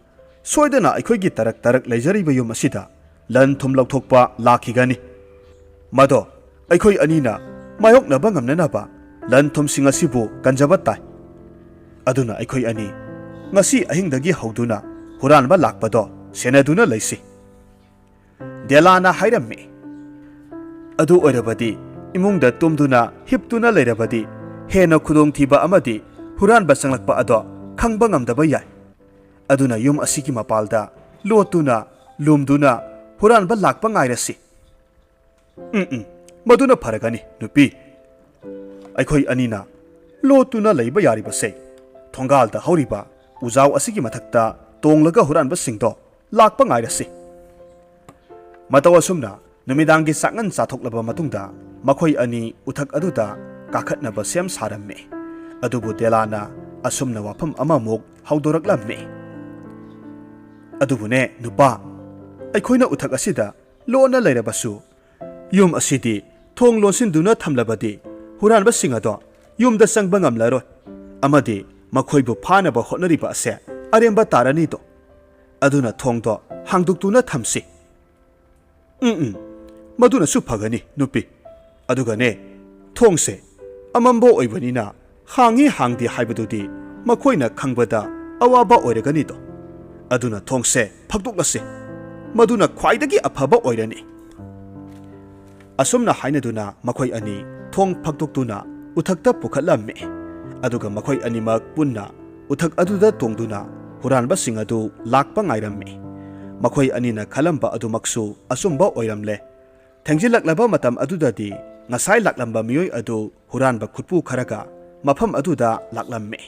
ꯁꯣꯏꯗꯅ ꯑꯩꯈꯣꯏꯒꯤ ꯇꯔꯛ ꯇꯔꯛ ꯂꯩꯖꯔꯤꯕ ꯌꯨꯝ ꯑꯁꯤꯗ ꯂꯟ ꯊꯨꯝ ꯂꯧꯊꯣꯛꯄ ꯂꯥꯛꯈꯤꯒꯅꯤ꯫ ꯃꯗꯣ ꯑꯩꯈꯣꯏ ꯑꯅꯤꯅ ꯃꯥꯌꯣꯛꯅꯕ ꯉꯝꯅꯅꯕ ꯂꯟ ꯊꯨꯝꯁꯤꯡ ꯑꯁꯤꯕꯨ ꯀꯟꯖꯕ ꯇꯥꯏ꯫ ꯑꯗꯨꯅ ꯑꯩꯈꯣꯏ ꯑꯅꯤ ꯉꯁꯤ ꯑꯍꯤꯡꯗꯒꯤ ꯍꯧꯗꯨꯅ ꯍꯨꯔꯥꯟꯕ ꯂꯥꯛꯄꯗꯣ ꯁꯦꯟꯅꯗꯨꯅ ꯂꯩꯁꯤ," ꯗꯦꯂꯥꯅ ꯍꯥꯏꯔꯝꯃꯤ꯫ "ꯑꯗꯨ ꯑꯣꯏꯔꯕꯗꯤ ꯏꯃꯨꯡꯗ ꯇꯨꯝꯗꯨꯅ ꯍꯤꯞꯇꯨꯅ ꯂꯩꯔꯕꯗꯤ ꯍꯦꯟꯅ ꯈꯨꯗꯣꯡꯊꯤꯕ ꯑꯃꯗꯤ ꯍꯨꯔꯥꯟꯕ ꯆꯪꯂꯛꯄ ꯑꯗꯣ ꯈꯪꯕ ꯉꯝꯗꯕ ꯌꯥꯏ꯫ ꯑꯗꯨꯅ ꯌꯨꯝ ꯑꯁꯤꯒꯤ ꯃꯄꯥꯜꯗ ꯂꯣꯠꯇꯨꯅ, ꯂꯨꯝꯗꯨꯅ ꯍꯨꯔꯥꯟꯕ ꯂꯥꯛꯄ ꯉꯥꯏꯔꯁꯤ꯫ ꯎꯝ, ꯎꯝ, ꯃꯗꯨꯅ ꯐꯔꯒꯅꯤ, ꯅꯨꯄꯤ꯫ ꯑꯩꯈꯣꯏ ꯑꯅꯤꯅ ꯂꯣꯠꯇꯨꯅ ꯂꯩꯕ ꯌꯥꯔꯤꯕꯁꯦ ꯊꯣꯡꯒꯥꯜꯗ ꯍꯧꯔꯤꯕ ꯎꯖꯥꯎ ꯑꯁꯤꯒꯤ ꯃꯊꯛꯇ ꯇꯣꯡꯂꯒ ꯍꯨꯔꯥꯟꯕꯁꯤꯡꯗꯣ ꯂꯥꯛꯄ ꯉꯥꯏꯔꯁꯤ꯫" ꯃꯇꯧ ꯑꯁꯨꯝꯅ ꯅꯨꯃꯤꯗꯥꯡꯒꯤ ꯆꯥꯛꯉꯟ ꯆꯥꯊꯣꯛꯂꯕ ꯃꯇꯨꯡꯗ ꯃꯈꯣꯏ ꯑꯅꯤ ꯎꯊꯛ ꯑꯗꯨꯗ ꯀꯥꯈꯠꯅꯕ ꯁꯦꯝ ꯁꯥꯔꯝꯃꯤ꯫ ꯑꯗꯨꯕꯨ ꯗꯦꯂꯥꯅ ꯑꯁꯨꯝꯅ ꯋꯥꯐꯝ ꯑꯃꯃꯨꯛ ꯍꯧꯗꯣꯔꯛꯂꯝꯃꯤ, "ꯑꯗꯨꯕꯨꯅꯦ ꯅꯨꯄꯥ, ꯑꯩꯈꯣꯏꯅ ꯎꯊꯛ ꯑꯁꯤꯗ ꯂꯣꯟꯅ ꯂꯩꯔꯕꯁꯨ, ꯌꯨꯝ ꯑꯁꯤꯗꯤ ꯊꯣꯡ ꯂꯣꯟꯁꯤꯟꯗꯨꯅ ꯊꯝꯂꯕꯗꯤ ꯍꯨꯔꯥꯟꯕꯁꯤꯡ ꯑꯗꯣ ꯌꯨꯝꯗ ꯆꯪꯕ ꯉꯝꯂꯔꯣꯏ ꯑꯃꯗꯤ ꯃꯈꯣꯏꯕꯨ ꯐꯥꯅꯕ ꯍꯣꯠꯅꯔꯤꯕ ꯑꯁꯦ ꯑꯔꯦꯝꯕ ꯇꯥꯔꯅꯤꯗꯣ꯫ ꯑꯗꯨꯅ ꯊꯣꯡꯗꯣ ꯍꯥꯡꯗꯣꯛꯇꯨꯅ ꯊꯝꯁꯤ꯫" "ꯎꯝ, ꯎꯝ, ꯃꯗꯨꯅꯁꯨ ꯐꯒꯅꯤ, ꯅꯨꯄꯤ꯫ ꯑꯗꯨꯒꯅꯦ, ꯊꯣꯡꯁꯦ ꯑꯃꯝꯕ ꯑꯣꯏꯕꯅꯤꯅ ꯍꯥꯡꯉꯤ ꯍꯥꯡꯗꯦ ꯍꯥꯏꯕꯗꯨꯗꯤ ꯃꯈꯣꯏꯅ ꯈꯪꯕꯗ ꯑꯋꯥꯕ ꯑꯣꯏꯔꯒꯅꯤꯗꯣ꯫ ꯑꯗꯨꯅ ꯊꯣꯡꯁꯦ ꯐꯥꯛꯇꯣꯛꯂꯁꯤ, ꯃꯗꯨꯅ ꯈ꯭ꯋꯥꯏꯗꯒꯤ ꯑꯐꯕ ꯑꯣꯏꯔꯅꯤ꯫" ꯑꯁꯨꯝꯅ ꯍꯥꯏꯅꯗꯨꯅ ꯃꯈꯣꯏ ꯑꯅꯤ ꯊꯣꯡ ꯐꯥꯛꯇꯣꯛꯇꯨꯅ ꯎꯊꯛꯇ ꯄꯨꯈꯠꯂꯝꯃꯤ꯫ ꯑꯗꯨꯒ ꯃꯈꯣꯏ ꯑꯅꯤꯃꯛ ꯄꯨꯟꯅ ꯎꯊꯛ ꯑꯗꯨꯗ ꯇꯣꯡꯗꯨꯅ ꯍꯨꯔꯥꯟꯕꯁꯤꯡ ꯑꯗꯨ ꯂꯥꯛꯄ ꯉꯥꯏꯔꯝꯃꯤ꯫ ꯃꯈꯣꯏ ꯑꯅꯤꯅ ꯈꯜꯂꯝꯕ ꯑꯗꯨꯃꯛꯁꯨ ꯑꯆꯨꯝꯕ ꯑꯣꯏꯔꯝꯂꯦ꯫ ꯊꯦꯡꯖꯤꯜꯂꯛꯂꯕ ꯃꯇꯝ ꯑꯗꯨꯗꯗꯤ ꯉꯁꯥꯏ ꯂꯥꯛꯂꯝꯕ ꯃꯤꯑꯣꯏ ꯑꯗꯨ ꯍꯨꯔꯥꯟꯕ ꯈꯨꯠꯄꯨ ꯈꯔꯒ ꯃꯐꯝ ꯑꯗꯨꯗ ꯂꯥꯛꯂꯝꯃꯤ꯫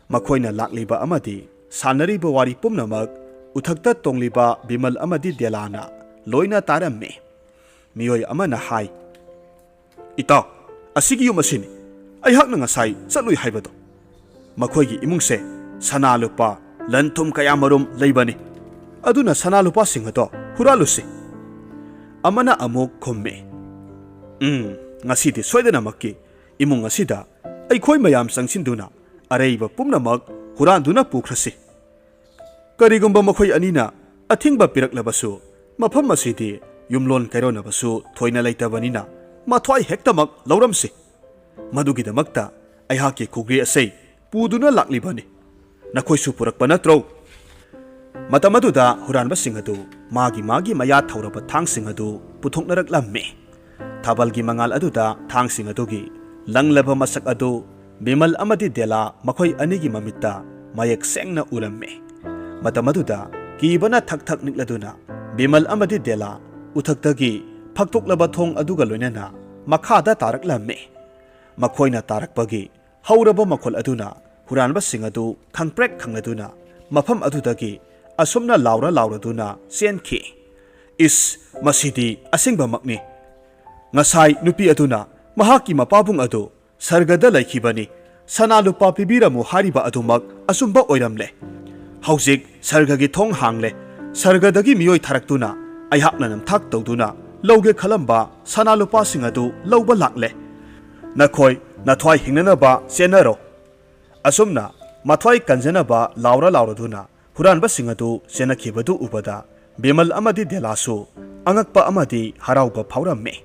ꯃꯈꯣꯏꯅ ꯂꯥꯛꯂꯤꯕ ꯑꯃꯗꯤ ꯁꯥꯟꯅꯔꯤꯕ ꯋꯥꯔꯤ ꯄꯨꯝꯅꯃꯛ ꯎꯊꯛꯇ ꯇꯣꯡꯂꯤꯕ ꯕꯤꯃꯜ ꯑꯃꯗꯤ ꯗꯦꯂꯥꯅ ꯂꯣꯏꯅ ꯇꯥꯔꯝꯃꯤ꯫ ꯃꯤꯑꯣꯏ ꯑꯃꯅ ꯍꯥꯏ, "ꯏꯇꯥꯎ, ꯑꯁꯤꯒꯤ ꯌꯨꯝ ꯑꯁꯤꯅꯤ ꯑꯩꯍꯥꯛꯅ ꯉꯁꯥꯏ ꯆꯠꯂꯨꯏ ꯍꯥꯏꯕꯗꯣ꯫ ꯃꯈꯣꯏꯒꯤ ꯏꯃꯨꯡꯁꯦ ꯁꯅꯥ ꯂꯨꯄꯥ, ꯂꯟ ꯊꯨꯝ ꯀꯌꯥ ꯃꯔꯨꯝ ꯂꯩꯕꯅꯤ꯫ ꯑꯗꯨꯅ ꯁꯅꯥ ꯂꯨꯄꯥꯁꯤꯡ ꯑꯗꯣ ꯍꯨꯔꯥꯜꯂꯨꯁꯤ꯫" ꯑꯃꯅ ꯑꯃꯨꯛ ꯈꯨꯝꯃꯤ, "ꯎꯝ, ꯉꯁꯤꯗꯤ ꯁꯣꯏꯗꯅꯃꯛꯀꯤ ꯏꯃꯨꯡ ꯑꯁꯤꯗ ꯑꯩꯈꯣꯏ ꯃꯌꯥꯝ ꯆꯪꯁꯤꯟꯗꯨꯅ ꯑꯔꯩꯕ ꯄꯨꯝꯅꯃꯛ ꯍꯨꯔꯥꯟꯗꯨꯅ ꯄꯨꯈ꯭ꯔꯁꯤ꯫ ꯀꯔꯤꯒꯨꯝꯕ ꯃꯈꯣꯏ ꯑꯅꯤꯅ ꯑꯊꯤꯡꯕ ꯄꯤꯔꯛꯂꯕꯁꯨ, ꯃꯐꯝ ꯑꯁꯤꯗꯤ ꯌꯨꯝꯂꯣꯟ ꯀꯩꯔꯣꯟꯅꯕꯁꯨ ꯊꯣꯏꯅ ꯂꯩꯇꯕꯅꯤꯅ ꯃꯊ꯭ꯋꯥꯏ ꯍꯦꯛꯇꯃꯛ ꯂꯧꯔꯝꯁꯤ꯫ ꯃꯗꯨꯒꯤꯗꯃꯛꯇ ꯑꯩꯍꯥꯛꯀꯤ ꯈꯨꯒ꯭ꯔꯤ ꯑꯁꯩ ꯄꯨꯗꯨꯅ ꯂꯥꯛꯂꯤꯕꯅꯤ꯫ ꯅꯈꯣꯏꯁꯨ ꯄꯨꯔꯛꯄ ꯅꯠꯇ꯭ꯔꯣ?" ꯃꯇꯝ ꯑꯗꯨꯗ ꯍꯨꯔꯥꯟꯕꯁꯤꯡ ꯑꯗꯨ ꯃꯥꯒꯤ ꯃꯥꯒꯤ ꯃꯌꯥ ꯊꯧꯔꯕ ꯊꯥꯡꯁꯤꯡ ꯑꯗꯨ ꯄꯨꯊꯣꯛꯅꯔꯛꯂꯝꯃꯤ꯫ ꯊꯥꯕꯜꯒꯤ ꯃꯉꯥꯜ ꯑꯗꯨꯗ ꯊꯥꯡꯁꯤꯡ ꯑꯗꯨꯒꯤ ꯂꯪꯂꯕ ꯃꯁꯛ ꯑꯗꯨ ꯕꯤꯃꯜ ꯑꯃꯗꯤ ꯗꯦꯂꯥ ꯃꯈꯣꯏ ꯑꯅꯤꯒꯤ ꯃꯃꯤꯠꯇ ꯃꯌꯦꯛ ꯁꯦꯡꯅ ꯎꯔꯝꯃꯤ꯫ ꯃꯇꯝ ꯑꯗꯨꯗ ꯀꯤꯕꯅ ꯊꯛ ꯊꯛ ꯅꯤꯛꯂꯗꯨꯅ ꯕꯤꯃꯜ ꯑꯃꯗꯤ ꯗꯦꯂꯥ ꯎꯊꯛꯇꯒꯤ ꯐꯛꯇꯣꯛꯂꯕ ꯊꯣꯡ ꯑꯗꯨꯒ ꯂꯣꯏꯅꯅ ꯃꯈꯥꯗ ꯇꯥꯔꯛꯂꯝꯃꯤ꯫ ꯃꯈꯣꯏꯅ ꯇꯥꯔꯛꯄꯒꯤ ꯍꯧꯔꯕ ꯃꯈꯣꯜ ꯑꯗꯨꯅ ꯍꯨꯔꯥꯟꯕꯁꯤꯡ ꯑꯗꯨ ꯈꯪꯄ꯭ꯔꯦꯛ ꯈꯪꯂꯗꯨꯅ ꯃꯐꯝ ꯑꯗꯨꯗꯒꯤ ꯑꯁꯨꯝꯅ ꯂꯥꯎꯔ ꯂꯥꯎꯔꯗꯨꯅ ꯆꯦꯟꯈꯤ, "ꯏꯁ, ꯃꯁꯤꯗꯤ ꯑꯁꯦꯡꯕꯃꯛꯅꯤ! ꯉꯁꯥꯏ ꯅꯨꯄꯤ ꯑꯗꯨꯅ ꯃꯍꯥꯛꯀꯤ ꯃꯄꯥꯕꯨꯡ ꯑꯗꯨ ꯁꯔꯒꯗ ꯂꯩꯈꯤꯕꯅꯤ, ꯁꯅꯥ ꯂꯨꯄꯥ ꯄꯤꯕꯤꯔꯝꯃꯨ ꯍꯥꯏꯔꯤꯕ ꯑꯗꯨꯃꯛ ꯑꯆꯨꯝꯕ ꯑꯣꯏꯔꯝꯂꯦ꯫ ꯍꯧꯖꯤꯛ ꯁꯔꯒꯒꯤ ꯊꯣꯡ ꯍꯥꯡꯂꯦ꯫ ꯁꯔꯒꯗꯒꯤ ꯃꯤꯑꯣꯏ ꯊꯥꯔꯛꯇꯨꯅ ꯑꯩꯍꯥꯛꯅ ꯅꯝꯊꯥꯛ ꯇꯧꯗꯨꯅ ꯂꯧꯒꯦ ꯈꯜꯂꯝꯕ ꯁꯅꯥ ꯂꯨꯄꯥꯁꯤꯡ ꯑꯗꯨ ꯂꯧꯕ ꯂꯥꯛꯂꯦ꯫ ꯅꯈꯣꯏ ꯅꯊ꯭ꯋꯥꯏ ꯍꯤꯡꯅꯅꯕ ꯆꯦꯟꯅꯔꯣ꯫" ꯑꯁꯨꯝꯅ ꯃꯊ꯭ꯋꯥꯏ ꯀꯟꯖꯅꯕ ꯂꯥꯎꯔ ꯂꯥꯎꯔꯗꯨꯅ ꯍꯨꯔꯥꯟꯕꯁꯤꯡ ꯑꯗꯨ ꯆꯦꯟꯅꯈꯤꯕꯗꯨ ꯎꯕꯗ ꯕꯤꯃꯜ ꯑꯃꯗꯤ ꯗꯦꯂꯥꯁꯨ ꯑꯉꯛꯄ ꯑꯃꯗꯤ ꯍꯔꯥꯎꯕ ꯐꯥꯎꯔꯝꯃꯤ꯫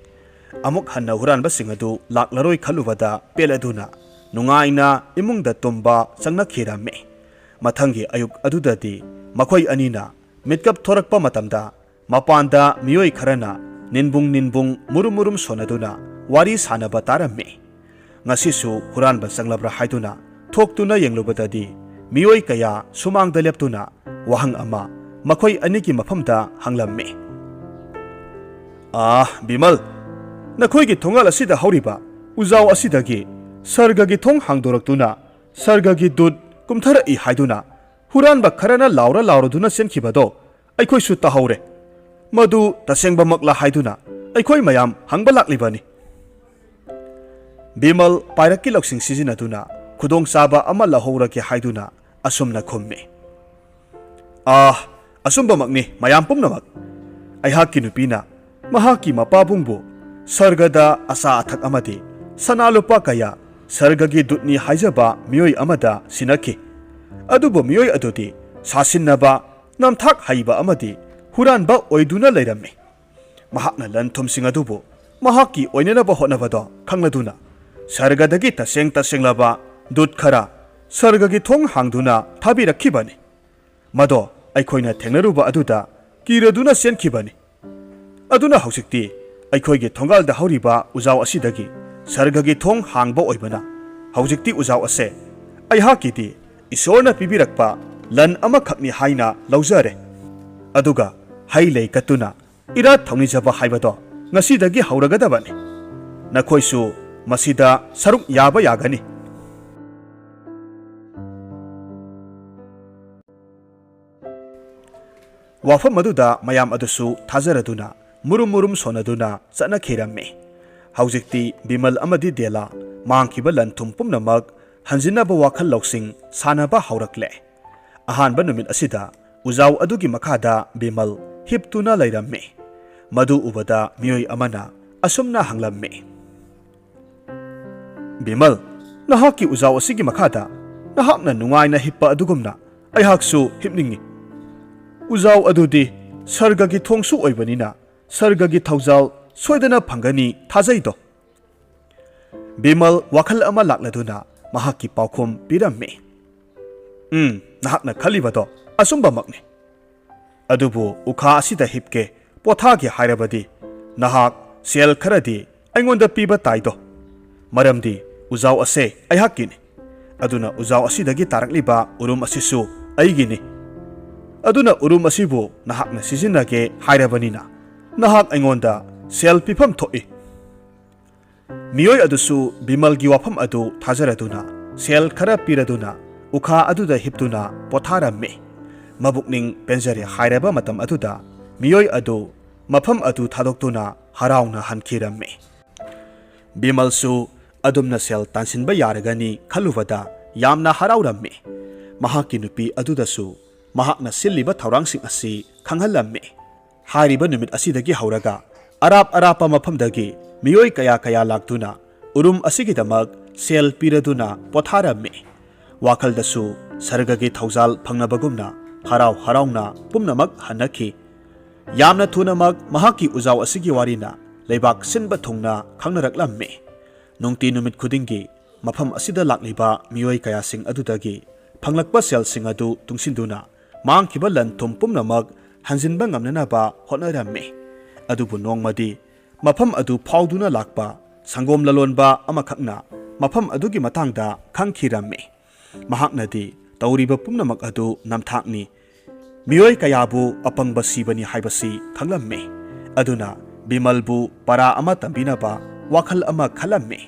ꯑꯃꯨꯛ ꯍꯟꯅ ꯍꯨꯔꯥꯟꯕꯁꯤꯡ ꯑꯗꯨ ꯂꯥꯛꯂꯔꯣꯏ ꯈꯜꯂꯨꯕꯗ ꯄꯦꯜꯂꯗꯨꯅ ꯅꯨꯡꯉꯥꯏꯅ ꯏꯃꯨꯡꯗ ꯇꯨꯝꯕ ꯆꯪꯅꯈꯤꯔꯝꯃꯤ꯫ ꯃꯊꯪꯒꯤ ꯑꯌꯨꯛ ꯑꯗꯨꯗꯗꯤ ꯃꯈꯣꯏ ꯑꯅꯤꯅ ꯃꯤꯠꯀꯞ ꯊꯣꯔꯛꯄ ꯃꯇꯝꯗ ꯃꯄꯥꯟꯗ ꯃꯤꯑꯣꯏ ꯈꯔꯅ ꯅꯤꯟꯕꯨꯡ ꯅꯤꯟꯕꯨꯡ ꯃꯨꯔꯨꯝ ꯃꯨꯔꯨꯝ ꯁꯣꯟꯅꯗꯨꯅ ꯋꯥꯔꯤ ꯁꯥꯟꯅꯕ ꯇꯥꯔꯝꯃꯤ꯫ ꯉꯁꯤꯁꯨ ꯍꯨꯔꯥꯟꯕ ꯆꯪꯂꯕ꯭ꯔꯥ ꯍꯥꯏꯗꯨꯅ ꯊꯣꯛꯇꯨꯅ ꯌꯦꯡꯂꯨꯕꯗꯗꯤ ꯃꯤꯑꯣꯏ ꯀꯌꯥ ꯁꯨꯃꯥꯡꯗ ꯂꯦꯞꯇꯨꯅ ꯋꯥꯍꯪ ꯑꯃ ꯃꯈꯣꯏ ꯑꯅꯤꯒꯤ ꯃꯐꯝꯗ ꯍꯪꯂꯝꯃꯤ꯫ "ꯑꯥ, ꯕꯤꯃꯜ, ꯅꯈꯣꯏꯒꯤ ꯊꯣꯡꯒꯥꯜ ꯑꯁꯤꯗ ꯍꯧꯔꯤꯕ ꯎꯖꯥꯎ ꯑꯁꯤꯗꯒꯤ ꯁꯔꯒꯒꯤ ꯊꯣꯡ ꯍꯥꯡꯗꯣꯔꯛꯇꯨꯅ ꯁꯔꯒꯒꯤ ꯗꯨꯠ ꯀꯨꯝꯊꯔꯛꯏ ꯍꯥꯏꯗꯨꯅ ꯍꯨꯔꯥꯟꯕ ꯈꯔꯅ ꯂꯥꯎꯔ ꯂꯥꯎꯔꯗꯨꯅ ꯆꯦꯟꯈꯤꯕꯗꯣ ꯑꯩꯈꯣꯏꯁꯨ ꯇꯥꯍꯧꯔꯦ꯫ ꯃꯗꯨ ꯇꯁꯦꯡꯕꯃꯛꯂꯥ ꯍꯥꯏꯗꯨꯅ ꯑꯩꯈꯣꯏ ꯃꯌꯥꯝ ꯍꯪꯕ ꯂꯥꯛꯂꯤꯕꯅꯤ꯫" ꯕꯤꯃꯜ ꯄꯥꯏꯔꯛꯀꯤ ꯂꯧꯁꯤꯡ ꯁꯤꯖꯤꯟꯅꯗꯨꯅ ꯈꯨꯗꯣꯡꯆꯥꯕ ꯑꯃ ꯂꯧꯍꯧꯔꯒꯦ ꯍꯥꯏꯗꯨꯅ ꯑꯁꯨꯝꯅ ꯈꯨꯝꯃꯤ꯫ "ꯑꯥ, ꯑꯆꯨꯝꯕꯃꯛꯅꯤ, ꯃꯌꯥꯝ ꯄꯨꯝꯅꯃꯛ꯫ ꯑꯩꯍꯥꯛꯀꯤ ꯅꯨꯄꯤꯅ ꯃꯍꯥꯛꯀꯤ ꯃꯄꯥꯕꯨꯡꯕꯨ ꯁꯔꯒꯗ ꯑꯆꯥ ꯑꯊꯛ ꯑꯃꯗꯤ ꯁꯅꯥ ꯂꯨꯄꯥ ꯀꯌꯥ ꯁꯔꯒꯒꯤ ꯗꯨꯠꯅꯤ ꯍꯥꯏꯖꯕ ꯃꯤꯑꯣꯏ ꯑꯃꯗ ꯁꯤꯟꯅꯈꯤ꯫ ꯑꯗꯨꯕꯨ ꯃꯤꯑꯣꯏ ꯑꯗꯨꯗꯤ ꯁꯥꯁꯤꯟꯅꯕ, ꯅꯝꯊꯥꯛ ꯍꯩꯕ ꯑꯃꯗꯤ ꯍꯨꯔꯥꯟꯕ ꯑꯣꯏꯗꯨꯅ ꯂꯩꯔꯝꯃꯤ꯫ ꯃꯍꯥꯛꯅ ꯂꯟ ꯊꯨꯝꯁꯤꯡ ꯑꯗꯨꯕꯨ ꯃꯍꯥꯛꯀꯤ ꯑꯣꯏꯅꯅꯕ ꯍꯣꯠꯅꯕꯗꯣ ꯈꯪꯂꯗꯨꯅ ꯁꯔꯒꯗꯒꯤ ꯇꯁꯦꯡ ꯇꯁꯦꯡꯂꯕ ꯗꯨꯠ ꯈꯔ ꯁꯔꯒꯒꯤ ꯊꯣꯡ ꯍꯥꯡꯗꯨꯅ ꯊꯥꯕꯤꯔꯛꯈꯤꯕꯅꯤ꯫ ꯃꯗꯣ ꯑꯩꯈꯣꯏꯅ ꯊꯦꯡꯅꯔꯨꯕ ꯑꯗꯨꯗ ꯀꯤꯔꯗꯨꯅ ꯆꯦꯟꯈꯤꯕꯅꯤ꯫ ꯑꯗꯨꯅ ꯍꯧꯖꯤꯛꯇꯤ ꯑꯩꯈꯣꯏꯒꯤ ꯊꯣꯡꯒꯥꯜꯗ ꯍꯧꯔꯤꯕ ꯎꯖꯥꯎ ꯑꯁꯤꯗꯒꯤ ꯁꯔꯒꯒꯤ ꯊꯣꯡ ꯍꯥꯡꯕ ꯑꯣꯏꯕꯅ ꯍꯧꯖꯤꯛꯇꯤ ꯎꯖꯥꯎ ꯑꯁꯦ ꯑꯩꯍꯥꯛꯀꯤꯗꯤ ꯏꯁꯣꯔꯅ ꯄꯤꯕꯤꯔꯛꯄ ꯂꯟ ꯑꯃꯈꯛꯅꯤ ꯍꯥꯏꯅ ꯂꯧꯖꯔꯦ꯫ ꯑꯗꯨꯒ ꯍꯩ ꯂꯩ ꯀꯠꯇꯨꯅ ꯏꯔꯥꯠ ꯊꯧꯅꯤꯖꯕ ꯍꯥꯏꯕꯗꯣ ꯉꯁꯤꯗꯒꯤ ꯍꯧꯔꯒꯗꯕꯅꯤ꯫ ꯅꯈꯣꯏꯁꯨ ꯃꯁꯤꯗ ꯁꯔꯨꯛ ꯌꯥꯕ ꯌꯥꯒꯅꯤ꯫" ꯋꯥꯐꯝ ꯑꯗꯨꯗ ꯃꯌꯥꯝ ꯑꯗꯨꯁꯨ ꯊꯥꯖꯔꯗꯨꯅ ꯃꯨꯔꯨꯝ ꯃꯨꯔꯨꯝ ꯁꯣꯟꯅꯗꯨꯅ ꯆꯠꯅꯈꯤꯔꯝꯃꯤ꯫ ꯍꯧꯖꯤꯛꯇꯤ ꯕꯤꯃꯜ ꯑꯃꯗꯤ ꯗꯦꯂꯥ ꯃꯥꯡꯈꯤꯕ ꯂꯟ ꯊꯨꯝ ꯄꯨꯝꯅꯃꯛ ꯍꯟꯖꯤꯟꯅꯕ ꯋꯥꯈꯜ ꯂꯧꯁꯤꯡ ꯁꯥꯟꯅꯕ ꯍꯧꯔꯛꯂꯦ꯫ ꯑꯍꯥꯟꯕ ꯅꯨꯃꯤꯠ ꯑꯁꯤꯗ ꯎꯖꯥꯎ ꯑꯗꯨꯒꯤ ꯃꯈꯥꯗ ꯕꯤꯃꯜ ꯍꯤꯞꯇꯨꯅ ꯂꯩꯔꯝꯃꯤ꯫ ꯃꯗꯨ ꯎꯕꯗ ꯃꯤꯑꯣꯏ ꯑꯃꯅ ꯑꯁꯨꯝꯅ ꯍꯪꯂꯝꯃꯤ, "ꯕꯤꯃꯜ, ꯅꯍꯥꯛꯀꯤ ꯎꯖꯥꯎ ꯑꯁꯤꯒꯤ ꯃꯈꯥꯗ ꯅꯍꯥꯛꯅ ꯅꯨꯡꯉꯥꯏꯅ ꯍꯤꯞꯄ ꯑꯗꯨꯒꯨꯝꯅ ꯑꯩꯍꯥꯛꯁꯨ ꯍꯤꯞꯅꯤꯡꯏ꯫ ꯎꯖꯥꯎ ꯑꯗꯨꯗꯤ ꯁꯔꯒꯒꯤ ꯊꯣꯡꯁꯨ ꯑꯣꯏꯕꯅꯤꯅ ꯁꯔꯒꯒꯤ ꯊꯧꯖꯥꯜ ꯁꯣꯏꯗꯅ ꯐꯪꯒꯅꯤ ꯊꯥꯖꯩꯗꯣ꯫" ꯕꯤꯃꯜ ꯋꯥꯈꯜ ꯑꯃ ꯂꯥꯛꯂꯗꯨꯅ ꯃꯍꯥꯛꯀꯤ ꯄꯥꯎꯈꯨꯝ ꯄꯤꯔꯝꯃꯤ, "ꯎꯝ, ꯅꯍꯥꯛꯅ ꯈꯜꯂꯤꯕꯗꯣ ꯑꯆꯨꯝꯕꯃꯛꯅꯤ꯫ ꯑꯗꯨꯕꯨ ꯎꯈꯥ ꯑꯁꯤꯗ ꯍꯤꯞꯀꯦ, ꯄꯣꯊꯥꯒꯦ ꯍꯥꯏꯔꯕꯗꯤ ꯅꯍꯥꯛ ꯁꯦꯜ ꯈꯔꯗꯤ ꯑꯩꯉꯣꯟꯗ ꯄꯤꯕ ꯇꯥꯏꯗꯣ꯫ ꯃꯔꯝꯗꯤ ꯎꯖꯥꯎ ꯑꯁꯦ ꯑꯩꯍꯥꯛꯀꯤꯅꯤ꯫ ꯑꯗꯨꯅ ꯎꯖꯥꯎ ꯑꯁꯤꯗꯒꯤ ꯇꯥꯔꯛꯂꯤꯕ ꯎꯔꯨꯝ ꯑꯁꯤꯁꯨ ꯑꯩꯒꯤꯅꯤ꯫ ꯑꯗꯨꯅ ꯎꯔꯨꯝ ꯑꯁꯤꯕꯨ ꯅꯍꯥꯛꯅ ꯁꯤꯖꯤꯟꯅꯒꯦ ꯍꯥꯏꯔꯕꯅꯤꯅ ꯅꯍꯥꯛ ꯑꯩꯉꯣꯟꯗ ꯁꯦꯜ ꯄꯤꯐꯝ ꯊꯣꯛꯏ꯫ ꯃꯤꯑꯣꯏ ꯑꯗꯨꯁꯨ ꯕꯤꯃꯜꯒꯤ ꯋꯥꯐꯝ ꯑꯗꯨ ꯊꯥꯖꯔꯗꯨꯅ ꯁꯦꯜ ꯈꯔ ꯄꯤꯔꯗꯨꯅ ꯎꯈꯥ ꯑꯗꯨꯗ ꯍꯤꯞꯇꯨꯅ ꯄꯣꯊꯥꯔꯝꯃꯤ꯫ ꯃꯕꯨꯛꯅꯤꯡ ꯄꯦꯟꯖꯔꯦ ꯍꯥꯏꯔꯕ ꯃꯇꯝ ꯑꯗꯨꯗ ꯃꯤꯑꯣꯏ ꯑꯗꯨ ꯃꯐꯝ ꯑꯗꯨ ꯊꯥꯗꯣꯛꯇꯨꯅ ꯍꯔꯥꯎꯅ ꯍꯟꯈꯤꯔꯝꯃꯤ꯫ ꯕꯤꯃꯜꯁꯨ ꯑꯗꯨꯝꯅ ꯁꯦꯜ ꯇꯥꯟꯁꯤꯟꯕ ꯌꯥꯔꯒꯅꯤ ꯈꯜꯂꯨꯕꯗ ꯌꯥꯝꯅ ꯍꯔꯥꯎꯔꯝꯃꯤ꯫ ꯃꯍꯥꯛꯀꯤ ꯅꯨꯄꯤ ꯑꯗꯨꯗꯁꯨ ꯃꯍꯥꯛꯅ ꯁꯤꯜꯂꯤꯕ ꯊꯧꯔꯥꯡꯁꯤꯡ ꯑꯁꯤ ꯈꯪꯍꯜꯂꯝꯃꯤ꯫ ꯍꯥꯏꯔꯤꯕ ꯅꯨꯃꯤꯠ ꯑꯁꯤꯗꯒꯤ ꯍꯧꯔꯒ ꯑꯔꯥꯞ ꯑꯔꯥꯞꯄ ꯃꯐꯝꯗꯒꯤ ꯃꯤꯑꯣꯏ ꯀꯌꯥ ꯀꯌꯥ ꯂꯥꯛꯇꯨꯅ ꯎꯔꯨꯝ ꯑꯁꯤꯒꯤꯗꯃꯛ ꯁꯦꯜ ꯄꯤꯔꯗꯨꯅ ꯄꯣꯊꯥꯔꯝꯃꯤ꯫ ꯋꯥꯈꯜꯗꯁꯨ ꯁꯔꯒꯒꯤ ꯊꯧꯖꯥꯜ ꯐꯪꯅꯕꯒꯨꯝꯅ ꯍꯔꯥꯎ ꯍꯔꯥꯎꯅ ꯄꯨꯝꯅꯃꯛ ꯍꯟꯅꯈꯤ꯫ ꯌꯥꯝꯅ ꯊꯨꯅꯃꯛ ꯃꯍꯥꯛꯀꯤ ꯎꯖꯥꯎ ꯑꯁꯤꯒꯤ ꯋꯥꯔꯤꯅ ꯂꯩꯕꯥꯛ ꯁꯤꯟꯕ ꯊꯨꯡꯅ ꯈꯪꯅꯔꯛꯂꯝꯃꯤ꯫ ꯅꯨꯡꯇꯤ ꯅꯨꯃꯤꯠ ꯈꯨꯗꯤꯡꯒꯤ ꯃꯐꯝ ꯑꯁꯤꯗ ꯂꯥꯛꯂꯤꯕ ꯃꯤꯑꯣꯏ ꯀꯌꯥꯁꯤꯡ ꯑꯗꯨꯗꯒꯤ ꯐꯪꯂꯛꯄ ꯁꯦꯜꯁꯤꯡ ꯑꯗꯨ ꯇꯨꯡꯁꯤꯟꯗꯨꯅ ꯃꯥꯡꯈꯤꯕ ꯂꯟ ꯊꯨꯝ ꯄꯨꯝꯅꯃꯛ ꯍꯟꯖꯤꯟꯕ ꯉꯝꯅꯅꯕ ꯍꯣꯠꯅꯔꯝꯃꯤ꯫ ꯑꯗꯨꯕꯨ ꯅꯣꯡꯃꯗꯤ ꯃꯐꯝ ꯑꯗꯨ ꯐꯥꯎꯗꯨꯅ ꯂꯥꯛꯄ ꯁꯪꯒꯣꯝ ꯂꯂꯣꯟꯕ ꯑꯃꯈꯛꯅ ꯃꯐꯝ ꯑꯗꯨꯒꯤ ꯃꯇꯥꯡꯗ ꯈꯪꯈꯤꯔꯝꯃꯤ꯫ ꯃꯍꯥꯛꯅꯗꯤ ꯇꯧꯔꯤꯕ ꯄꯨꯝꯅꯃꯛ ꯑꯗꯨ ꯅꯝꯊꯥꯛꯅꯤ, ꯃꯤꯑꯣꯏ ꯀꯌꯥꯕꯨ ꯑꯄꯪꯕ ꯁꯤꯕꯅꯤ ꯍꯥꯏꯕꯁꯤ ꯈꯪꯂꯝꯃꯤ꯫ ꯑꯗꯨꯅ ꯕꯤꯃꯜꯕꯨ ꯄꯔꯥ ꯑꯃ ꯇꯝꯕꯤꯅꯕ ꯋꯥꯈꯜ ꯑꯃ ꯈꯜꯂꯝꯃꯤ꯫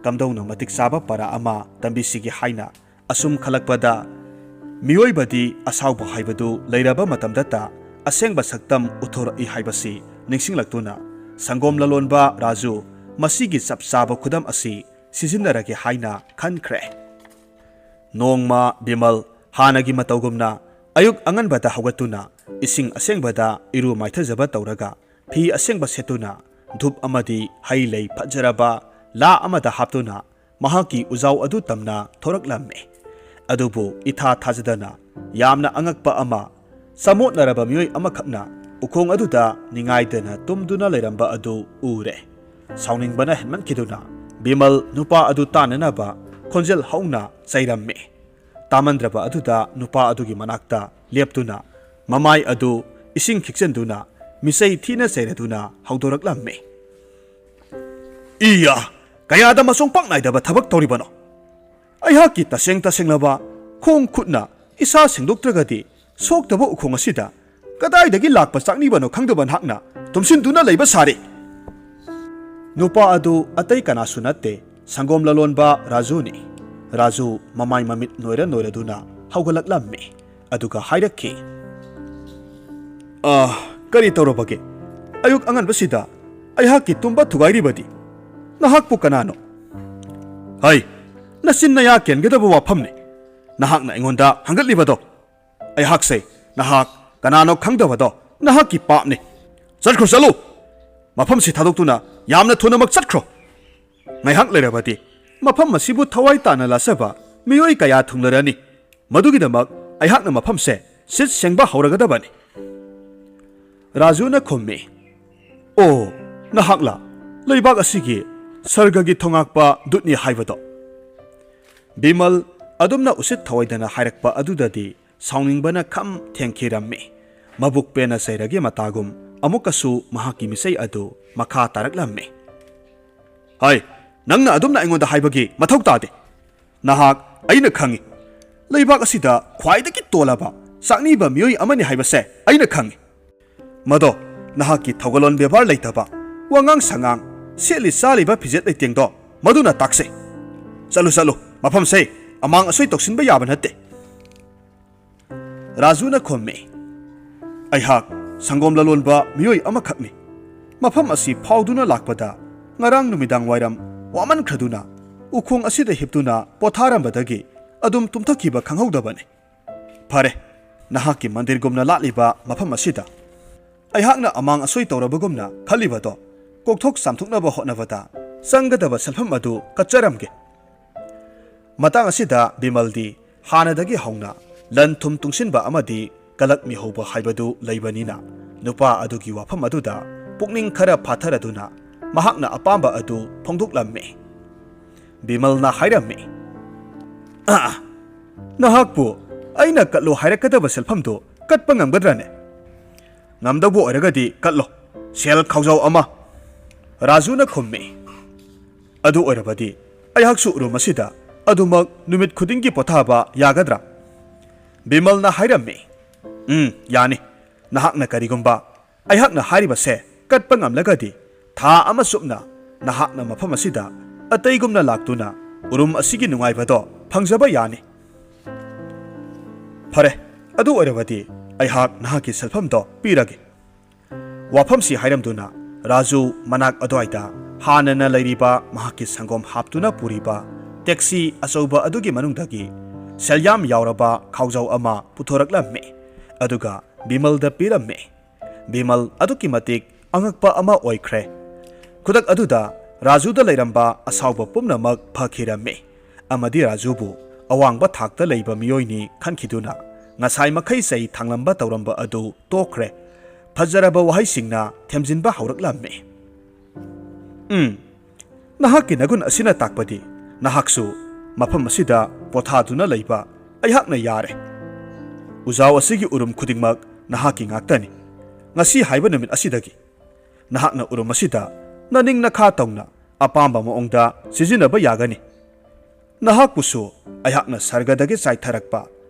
ꯀꯝꯗꯧꯅ ꯃꯇꯤꯛ ꯆꯥꯕ ꯄꯔꯥ ꯑꯃ ꯇꯝꯕꯤꯁꯤꯒꯦ ꯍꯥꯏꯅ ꯑꯁꯨꯝ ꯈꯜꯂꯛꯄꯗ, ꯃꯤꯑꯣꯏꯕꯗꯤ ꯑꯁꯥꯎꯕ ꯍꯥꯏꯕꯗꯨ ꯂꯩꯔꯕ ꯃꯇꯝꯗꯇ ꯑꯁꯦꯡꯕ ꯁꯛꯇꯝ ꯎꯠꯊꯣꯔꯛꯏ ꯍꯥꯏꯕꯁꯤ ꯅꯤꯡꯁꯤꯡꯂꯛꯇꯨꯅ ꯁꯪꯒꯣꯝ ꯂꯂꯣꯟꯕ ꯔꯥꯖꯨ ꯃꯁꯤꯒꯤ ꯆꯞ ꯆꯥꯕ ꯈꯨꯗꯝ ꯑꯁꯤ ꯁꯤꯖꯤꯟꯅꯔꯒꯦ ꯍꯥꯏꯅ ꯈꯟꯈ꯭ꯔꯦ꯫ ꯅꯣꯡꯃ ꯕꯤꯃꯜ ꯍꯥꯟꯅꯒꯤ ꯃꯇꯧꯒꯨꯝꯅ ꯑꯌꯨꯛ ꯑꯉꯟꯕꯗ ꯍꯧꯒꯠꯇꯨꯅ ꯏꯁꯤꯡ ꯑꯁꯦꯡꯕꯗ ꯏꯔꯨ ꯃꯥꯏꯊꯖꯕ ꯇꯧꯔꯒ ꯐꯤ ꯑꯁꯦꯡꯕ ꯁꯦꯠꯇꯨꯅ ꯙꯨꯞ ꯑꯃꯗꯤ ꯍꯩ ꯂꯩ ꯐꯖꯔꯕ ꯂꯥ ꯑꯃꯗ ꯍꯥꯞꯇꯨꯅ ꯃꯍꯥꯛꯀꯤ ꯎꯖꯥꯎ ꯑꯗꯨ ꯇꯝꯅ ꯊꯣꯔꯛꯂꯝꯃꯤ꯫ ꯑꯗꯨꯕꯨ ꯏꯊꯥ ꯊꯥꯖꯗꯅ ꯌꯥꯝꯅ ꯑꯉꯛꯄ ꯑꯃ, ꯆꯃꯣꯠꯅꯔꯕ ꯃꯤꯑꯣꯏ ꯑꯃꯈꯛꯅ ꯎꯈꯣꯡ ꯑꯗꯨꯗ ꯅꯤꯡꯉꯥꯏꯗꯅ ꯇꯨꯝꯗꯨꯅ ꯂꯩꯔꯝꯕ ꯑꯗꯨ ꯎꯔꯦ꯫ ꯁꯥꯎꯅꯤꯡꯕꯅ ꯍꯦꯟꯃꯟꯈꯤꯗꯨꯅ ꯕꯤꯃꯜ ꯅꯨꯄꯥ ꯑꯗꯨ ꯇꯥꯟꯅꯅꯕ ꯈꯣꯟꯖꯦꯜ ꯍꯧꯅ ꯆꯩꯔꯝꯃꯤ꯫ ꯇꯥꯃꯟꯗ꯭ꯔꯕ ꯑꯗꯨꯗ ꯅꯨꯄꯥ ꯑꯗꯨꯒꯤ ꯃꯅꯥꯛꯇ ꯂꯦꯞꯇꯨꯅ ꯃꯃꯥꯏ ꯑꯗꯨ ꯏꯁꯤꯡ ꯈꯤꯛꯆꯟꯗꯨꯅ ꯃꯤꯆꯩ ꯊꯤꯅ ꯆꯩꯔꯗꯨꯅ ꯍꯧꯗꯣꯔꯛꯂꯝꯃꯤ꯫ "ꯏꯌꯥ! ꯀꯌꯥꯗ ꯃꯁꯣꯡ ꯄꯥꯛ ꯅꯥꯏꯗꯕ ꯊꯕꯛ ꯇꯧꯔꯤꯕꯅꯣ? ꯑꯩꯍꯥꯛꯀꯤ ꯇꯁꯦꯡ ꯇꯁꯦꯡꯂꯕ ꯈꯣꯡ ꯈꯨꯠꯅ ꯏꯁꯥ ꯁꯦꯡꯗꯣꯛꯇ꯭ꯔꯒꯗꯤ ꯁꯣꯛꯇꯕ ꯎꯈꯣꯡ ꯑꯁꯤꯗ ꯀꯗꯥꯏꯗꯒꯤ ꯂꯥꯛꯄ ꯆꯥꯛꯅꯤꯕꯅꯣ ꯈꯪꯗꯕ ꯅꯍꯥꯛꯅ ꯇꯨꯝꯁꯤꯟꯗꯨꯅ ꯂꯩꯕ ꯁꯥꯔꯤ꯫ ꯅꯨꯄꯥ ꯑꯗꯨ ꯑꯇꯩ ꯀꯅꯥꯁꯨ ꯅꯠꯇꯦ, ꯁꯪꯒꯣꯝ ꯂꯂꯣꯟꯕ ꯔꯥꯖꯨꯅꯤ꯫ ꯔꯥꯖꯨ ꯃꯃꯥꯏ ꯃꯃꯤꯠ ꯅꯣꯏꯔ ꯅꯣꯏꯔꯗꯨꯅ ꯍꯧꯒꯠꯂꯛꯂꯝꯃꯤ꯫ ꯑꯗꯨꯒ ꯍꯥꯏꯔꯛꯈꯤ, "ꯑꯥ, ꯀꯔꯤ ꯇꯧꯔꯕꯒꯦ? ꯑꯌꯨꯛ ꯑꯉꯟꯕꯁꯤꯗ ꯑꯩꯍꯥꯛꯀꯤ ꯇꯨꯝꯕ ꯊꯨꯒꯥꯏꯔꯤꯕꯗꯤ? ꯅꯍꯥꯛꯄꯨ ꯀꯅꯥꯅꯣ?" "ꯍꯩ, ꯅꯆꯤꯟ ꯅꯌꯥ ꯀꯦꯟꯒꯗꯕ ꯋꯥꯐꯝꯅꯤ ꯅꯍꯥꯛꯅ ꯑꯩꯉꯣꯟꯗ ꯍꯪꯒꯠꯂꯤꯕꯗꯣ꯫ ꯑꯩꯍꯥꯛꯁꯦ ꯅꯍꯥꯛ ꯀꯅꯥꯅꯣ ꯈꯪꯗꯕꯗꯣ ꯅꯍꯥꯛꯀꯤ ꯄꯥꯞꯅꯤ꯫ ꯆꯠꯈ꯭ꯔꯣ, ꯆꯠꯂꯨ! ꯃꯐꯝꯁꯤ ꯊꯥꯗꯣꯛꯇꯨꯅ ꯌꯥꯝꯅ ꯊꯨꯅꯃꯛ ꯆꯠꯈ꯭ꯔꯣ꯫ ꯉꯥꯏꯍꯥꯛ ꯂꯩꯔꯕꯗꯤ ꯃꯐꯝ ꯑꯁꯤꯕꯨ ꯊꯋꯥꯏ ꯇꯥꯅ ꯂꯥꯠꯆꯕ ꯃꯤꯑꯣꯏ ꯀꯌꯥ ꯊꯨꯡꯂꯔꯅꯤ꯫ ꯃꯗꯨꯒꯤꯗꯃꯛ ꯑꯩꯍꯥꯛꯅ ꯃꯐꯝꯁꯦ ꯁꯤꯠ ꯁꯦꯡꯕ ꯍꯧꯔꯒꯗꯕꯅꯤ꯫" ꯔꯥꯖꯨꯅ ꯈꯨꯝꯃꯤ, "ꯑꯣ, ꯅꯍꯥꯛꯂ ꯂꯩꯕꯥꯛ ꯑꯁꯤꯒꯤ ꯁꯔꯒꯒꯤ ꯊꯣꯉꯥꯛꯄ ꯗꯨꯠꯅꯤ ꯍꯥꯏꯕꯗꯣ?" ꯕꯤꯃꯜ ꯑꯗꯨꯝꯅ ꯎꯁꯤꯠ ꯊꯑꯣꯏꯗꯅ ꯍꯥꯏꯔꯛꯄ ꯑꯗꯨꯗꯗꯤ ꯁꯥꯎꯅꯤꯡꯕꯅ ꯈꯝ ꯊꯦꯡꯈꯤꯔꯝꯃꯤ꯫ ꯃꯕꯨꯛ ꯄꯦꯟꯅ ꯆꯩꯔꯒꯦ ꯃꯇꯥꯒꯨꯝ ꯑꯃꯨꯛꯀꯁꯨ ꯃꯍꯥꯛꯀꯤ ꯃꯤꯆꯩ ꯑꯗꯨ ꯃꯈꯥ ꯇꯥꯔꯛꯂꯝꯃꯤ꯫ "ꯍꯥꯏ, ꯅꯪꯅ ꯑꯗꯨꯝꯅ ꯑꯩꯉꯣꯟꯗ ꯍꯥꯏꯕꯒꯤ ꯃꯊꯧ ꯇꯥꯗꯦ꯫ ꯅꯍꯥꯛ ꯑꯩꯅ ꯈꯪꯏ꯫ ꯂꯩꯕꯥꯛ ꯑꯁꯤꯗ ꯈ꯭ꯋꯥꯏꯗꯒꯤ ꯇꯣꯜꯂꯕ ꯆꯥꯛꯅꯤꯕ ꯃꯤꯑꯣꯏ ꯑꯃꯅꯤ ꯍꯥꯏꯕꯁꯦ ꯑꯩꯅ ꯈꯪꯏ꯫ ꯃꯗꯣ ꯅꯍꯥꯛꯀꯤ ꯊꯧꯒꯜꯂꯣꯟ ꯕꯦꯕꯥꯔ ꯂꯩꯇꯕ, ꯋꯥꯉꯥꯡ ꯁꯉꯥꯡ, ꯁꯦꯠꯂꯤ ꯆꯥꯔꯤꯕ ꯐꯤꯖꯦꯠ ꯂꯩꯇꯦꯡꯗꯣ ꯃꯗꯨꯅ ꯇꯥꯛꯆꯩ꯫ ꯆꯠꯂꯨ, ꯆꯠꯂꯨ, ꯃꯐꯝꯁꯦ ꯑꯃꯥꯡ ꯑꯁꯣꯏ ꯇꯧꯁꯤꯟꯕ ꯌꯥꯕ ꯅꯠꯇꯦ꯫" ꯔꯥꯖꯨꯅ ꯈꯨꯝꯃꯤ, "ꯑꯩꯍꯥꯛ ꯁꯪꯒꯣꯝ ꯂꯂꯣꯟꯕ ꯃꯤꯑꯣꯏ ꯑꯃꯈꯛꯅꯤ꯫ ꯃꯐꯝ ꯑꯁꯤ ꯐꯥꯎꯗꯨꯅ ꯂꯥꯛꯄꯗ ꯉꯔꯥꯡ ꯅꯨꯃꯤꯗꯥꯡ ꯋꯥꯏꯔꯝ ꯋꯥꯃꯟꯈ꯭ꯔꯗꯨꯅ ꯎꯈꯣꯡ ꯑꯁꯤꯗ ꯍꯤꯞꯇꯨꯅ ꯄꯣꯊꯥꯔꯝꯕꯗꯒꯤ ꯑꯗꯨꯝ ꯇꯨꯝꯊꯈꯤꯕ ꯈꯪꯍꯧꯗꯕꯅꯤ꯫ ꯐꯔꯦ, ꯅꯍꯥꯛꯀꯤ ꯃꯟꯗꯤꯔꯒꯨꯝꯅ ꯂꯥꯠꯂꯤꯕ ꯃꯐꯝ ꯑꯁꯤꯗ ꯑꯩꯍꯥꯛꯅ ꯑꯃꯥꯡ ꯑꯁꯣꯏ ꯇꯧꯔꯕꯒꯨꯝꯅ ꯈꯜꯂꯤꯕꯗꯣ ꯀꯣꯛꯊꯣꯛ ꯆꯥꯝꯊꯣꯛꯅꯕ ꯍꯣꯠꯅꯕꯗ ꯆꯪꯒꯗꯕ ꯁꯦꯜꯐꯝ ꯑꯗꯨ ꯀꯠꯆꯔꯝꯒꯦ꯫" ꯃꯇꯥꯡ ꯑꯁꯤꯗ ꯕꯤꯃꯜꯗꯤ ꯍꯥꯟꯅꯗꯒꯤ ꯍꯧꯅ ꯂꯟ ꯊꯨꯝ ꯇꯨꯡꯁꯤꯟꯕ ꯑꯃꯗꯤ ꯀꯂꯛ ꯃꯤꯍꯧꯕ ꯍꯥꯏꯕꯗꯨ ꯂꯩꯕꯅꯤꯅ, ꯅꯨꯄꯥ ꯑꯗꯨꯒꯤ ꯋꯥꯐꯝ ꯑꯗꯨꯗ ꯄꯨꯛꯅꯤꯡ ꯈꯔ ꯐꯥꯊꯔꯗꯨꯅ ꯃꯍꯥꯛꯅ ꯑꯄꯥꯝꯕ ꯑꯗꯨ ꯐꯣꯡꯗꯣꯛꯂꯝꯃꯤ꯫ ꯕꯤꯃꯜꯅ ꯍꯥꯏꯔꯝꯃꯤ, "ꯑꯥ, ꯅꯍꯥꯛꯄꯨ ꯑꯩꯅ ꯀꯠꯂꯣ ꯍꯥꯏꯔꯛꯀꯗꯕ ꯁꯦꯜꯐꯝꯗꯨ ꯀꯠꯄ ꯉꯝꯒꯗ꯭ꯔꯅꯦ?" "ꯉꯝꯗꯧꯕ ꯑꯣꯏꯔꯒꯗꯤ ꯀꯠꯂꯣ, ꯁꯦꯜ ꯈꯥꯎꯖꯥꯎ ꯑꯃ꯫" ꯔꯥꯖꯨꯅ ꯈꯨꯝꯃꯤ꯫ "ꯑꯗꯨ ꯑꯣꯏꯔꯕꯗꯤ ꯑꯩꯍꯥꯛꯁꯨ ꯔꯨꯝ ꯑꯁꯤꯗ ꯑꯗꯨꯃꯛ ꯅꯨꯃꯤꯠ ꯈꯨꯗꯤꯡꯒꯤ ꯄꯣꯊꯥꯕ ꯌꯥꯒꯗ꯭ꯔꯥ?" ꯕꯤꯃꯜꯅ ꯍꯥꯏꯔꯝꯃꯤ, "ꯎꯝ, ꯌꯥꯅꯤ꯫ ꯅꯍꯥꯛꯅ ꯀꯔꯤꯒꯨꯝꯕ ꯑꯩꯍꯥꯛꯅ ꯍꯥꯏꯔꯤꯕꯁꯦ ꯀꯠꯄ ꯉꯝꯂꯒꯗꯤ, ꯊꯥ ꯑꯃ ꯆꯨꯞꯅ ꯅꯍꯥꯛꯅ ꯃꯐꯝ ꯑꯁꯤꯗ ꯑꯇꯩꯒꯨꯝꯅ ꯂꯥꯛꯇꯨꯅ ꯎꯔꯨꯝ ꯑꯁꯤꯒꯤ ꯅꯨꯡꯉꯥꯏꯕꯗꯣ ꯐꯪꯖꯕ ꯌꯥꯅꯤ꯫" "ꯐꯔꯦ, ꯑꯗꯨ ꯑꯣꯏꯔꯕꯗꯤ ꯑꯩꯍꯥꯛ ꯅꯍꯥꯛꯀꯤ ꯁꯦꯜꯐꯝꯗꯣ ꯄꯤꯔꯒꯦ꯫" ꯋꯥꯐꯝꯁꯤ ꯍꯥꯏꯔꯝꯗꯨꯅ ꯔꯥꯖꯨ ꯃꯅꯥꯛ ꯑꯗꯨꯋꯥꯏꯗ ꯍꯥꯟꯅꯅ ꯂꯩꯔꯤꯕ ꯃꯍꯥꯛꯀꯤ ꯁꯪꯒꯣꯝ ꯍꯥꯞꯇꯨꯅ ꯄꯨꯔꯤꯕ ꯇꯦꯛꯁꯤ ꯑꯆꯧꯕ ꯑꯗꯨꯒꯤ ꯃꯅꯨꯡꯗꯒꯤ ꯁꯦꯜꯌꯥꯝ ꯌꯥꯎꯔꯕ ꯈꯥꯎꯖꯥꯎ ꯑꯃ ꯄꯨꯊꯣꯔꯛꯂꯝꯃꯤ꯫ ꯑꯗꯨꯒ ꯕꯤꯃꯜꯗ ꯄꯤꯔꯝꯃꯤ꯫ ꯕꯤꯃꯜ ꯑꯗꯨꯛꯀꯤ ꯃꯇꯤꯛ ꯑꯉꯛꯄ ꯑꯃ ꯑꯣꯏꯈ꯭ꯔꯦ꯫ ꯈꯨꯗꯛ ꯑꯗꯨꯗ ꯔꯥꯖꯨꯗ ꯂꯩꯔꯝꯕ ꯑꯁꯥꯎꯕ ꯄꯨꯝꯅꯃꯛ ꯐꯈꯤꯔꯝꯃꯤ꯫ ꯑꯃꯗꯤ ꯔꯥꯖꯨꯕꯨ ꯑꯋꯥꯡꯕ ꯊꯥꯛꯇ ꯂꯩꯕ ꯃꯤꯑꯣꯏꯅꯤ ꯈꯟꯈꯤꯗꯨꯅ ꯉꯁꯥꯏ ꯃꯈꯩ ꯆꯩ ꯊꯥꯡꯂꯝꯕ ꯇꯧꯔꯝꯕ ꯑꯗꯨ ꯇꯣꯛꯈ꯭ꯔꯦ꯫ ꯐꯖꯔꯕ ꯋꯥꯍꯩꯁꯤꯡꯅ ꯊꯦꯝꯖꯤꯟꯕ ꯍꯧꯔꯛꯂꯝꯃꯤ꯫ "ꯎꯝ, ꯅꯍꯥꯛꯀꯤ ꯅꯒꯨꯟ ꯑꯁꯤꯅ ꯇꯥꯛꯄꯗꯤ ꯅꯍꯥꯛꯁꯨ ꯃꯐꯝ ꯑꯁꯤꯗ ꯄꯣꯊꯥꯗꯨꯅ ꯂꯩꯕ ꯑꯩꯍꯥꯛꯅ ꯌꯥꯔꯦ꯫ ꯎꯖꯥꯎ ꯑꯁꯤꯒꯤ ꯎꯔꯨꯝ ꯈꯨꯗꯤꯡꯃꯛ ꯅꯍꯥꯛꯀꯤ ꯉꯥꯛꯇꯅꯤ꯫ ꯉꯁꯤ ꯍꯥꯏꯕ ꯅꯨꯃꯤꯠ ꯑꯁꯤꯗꯒꯤ ꯅꯍꯥꯛꯅ ꯎꯔꯨꯝ ꯑꯁꯤꯗ ꯅꯅꯤꯡ ꯅꯈꯥ ꯇꯧꯅ ꯑꯄꯥꯝꯕ ꯃꯑꯣꯡꯗ ꯁꯤꯖꯤꯟꯅꯕ ꯌꯥꯒꯅꯤ꯫ ꯅꯍꯥꯛꯄꯨꯁꯨ ꯑꯩꯍꯥꯛꯅ ꯁꯔꯒꯗꯒꯤ ꯆꯥꯏꯊꯔꯛꯄ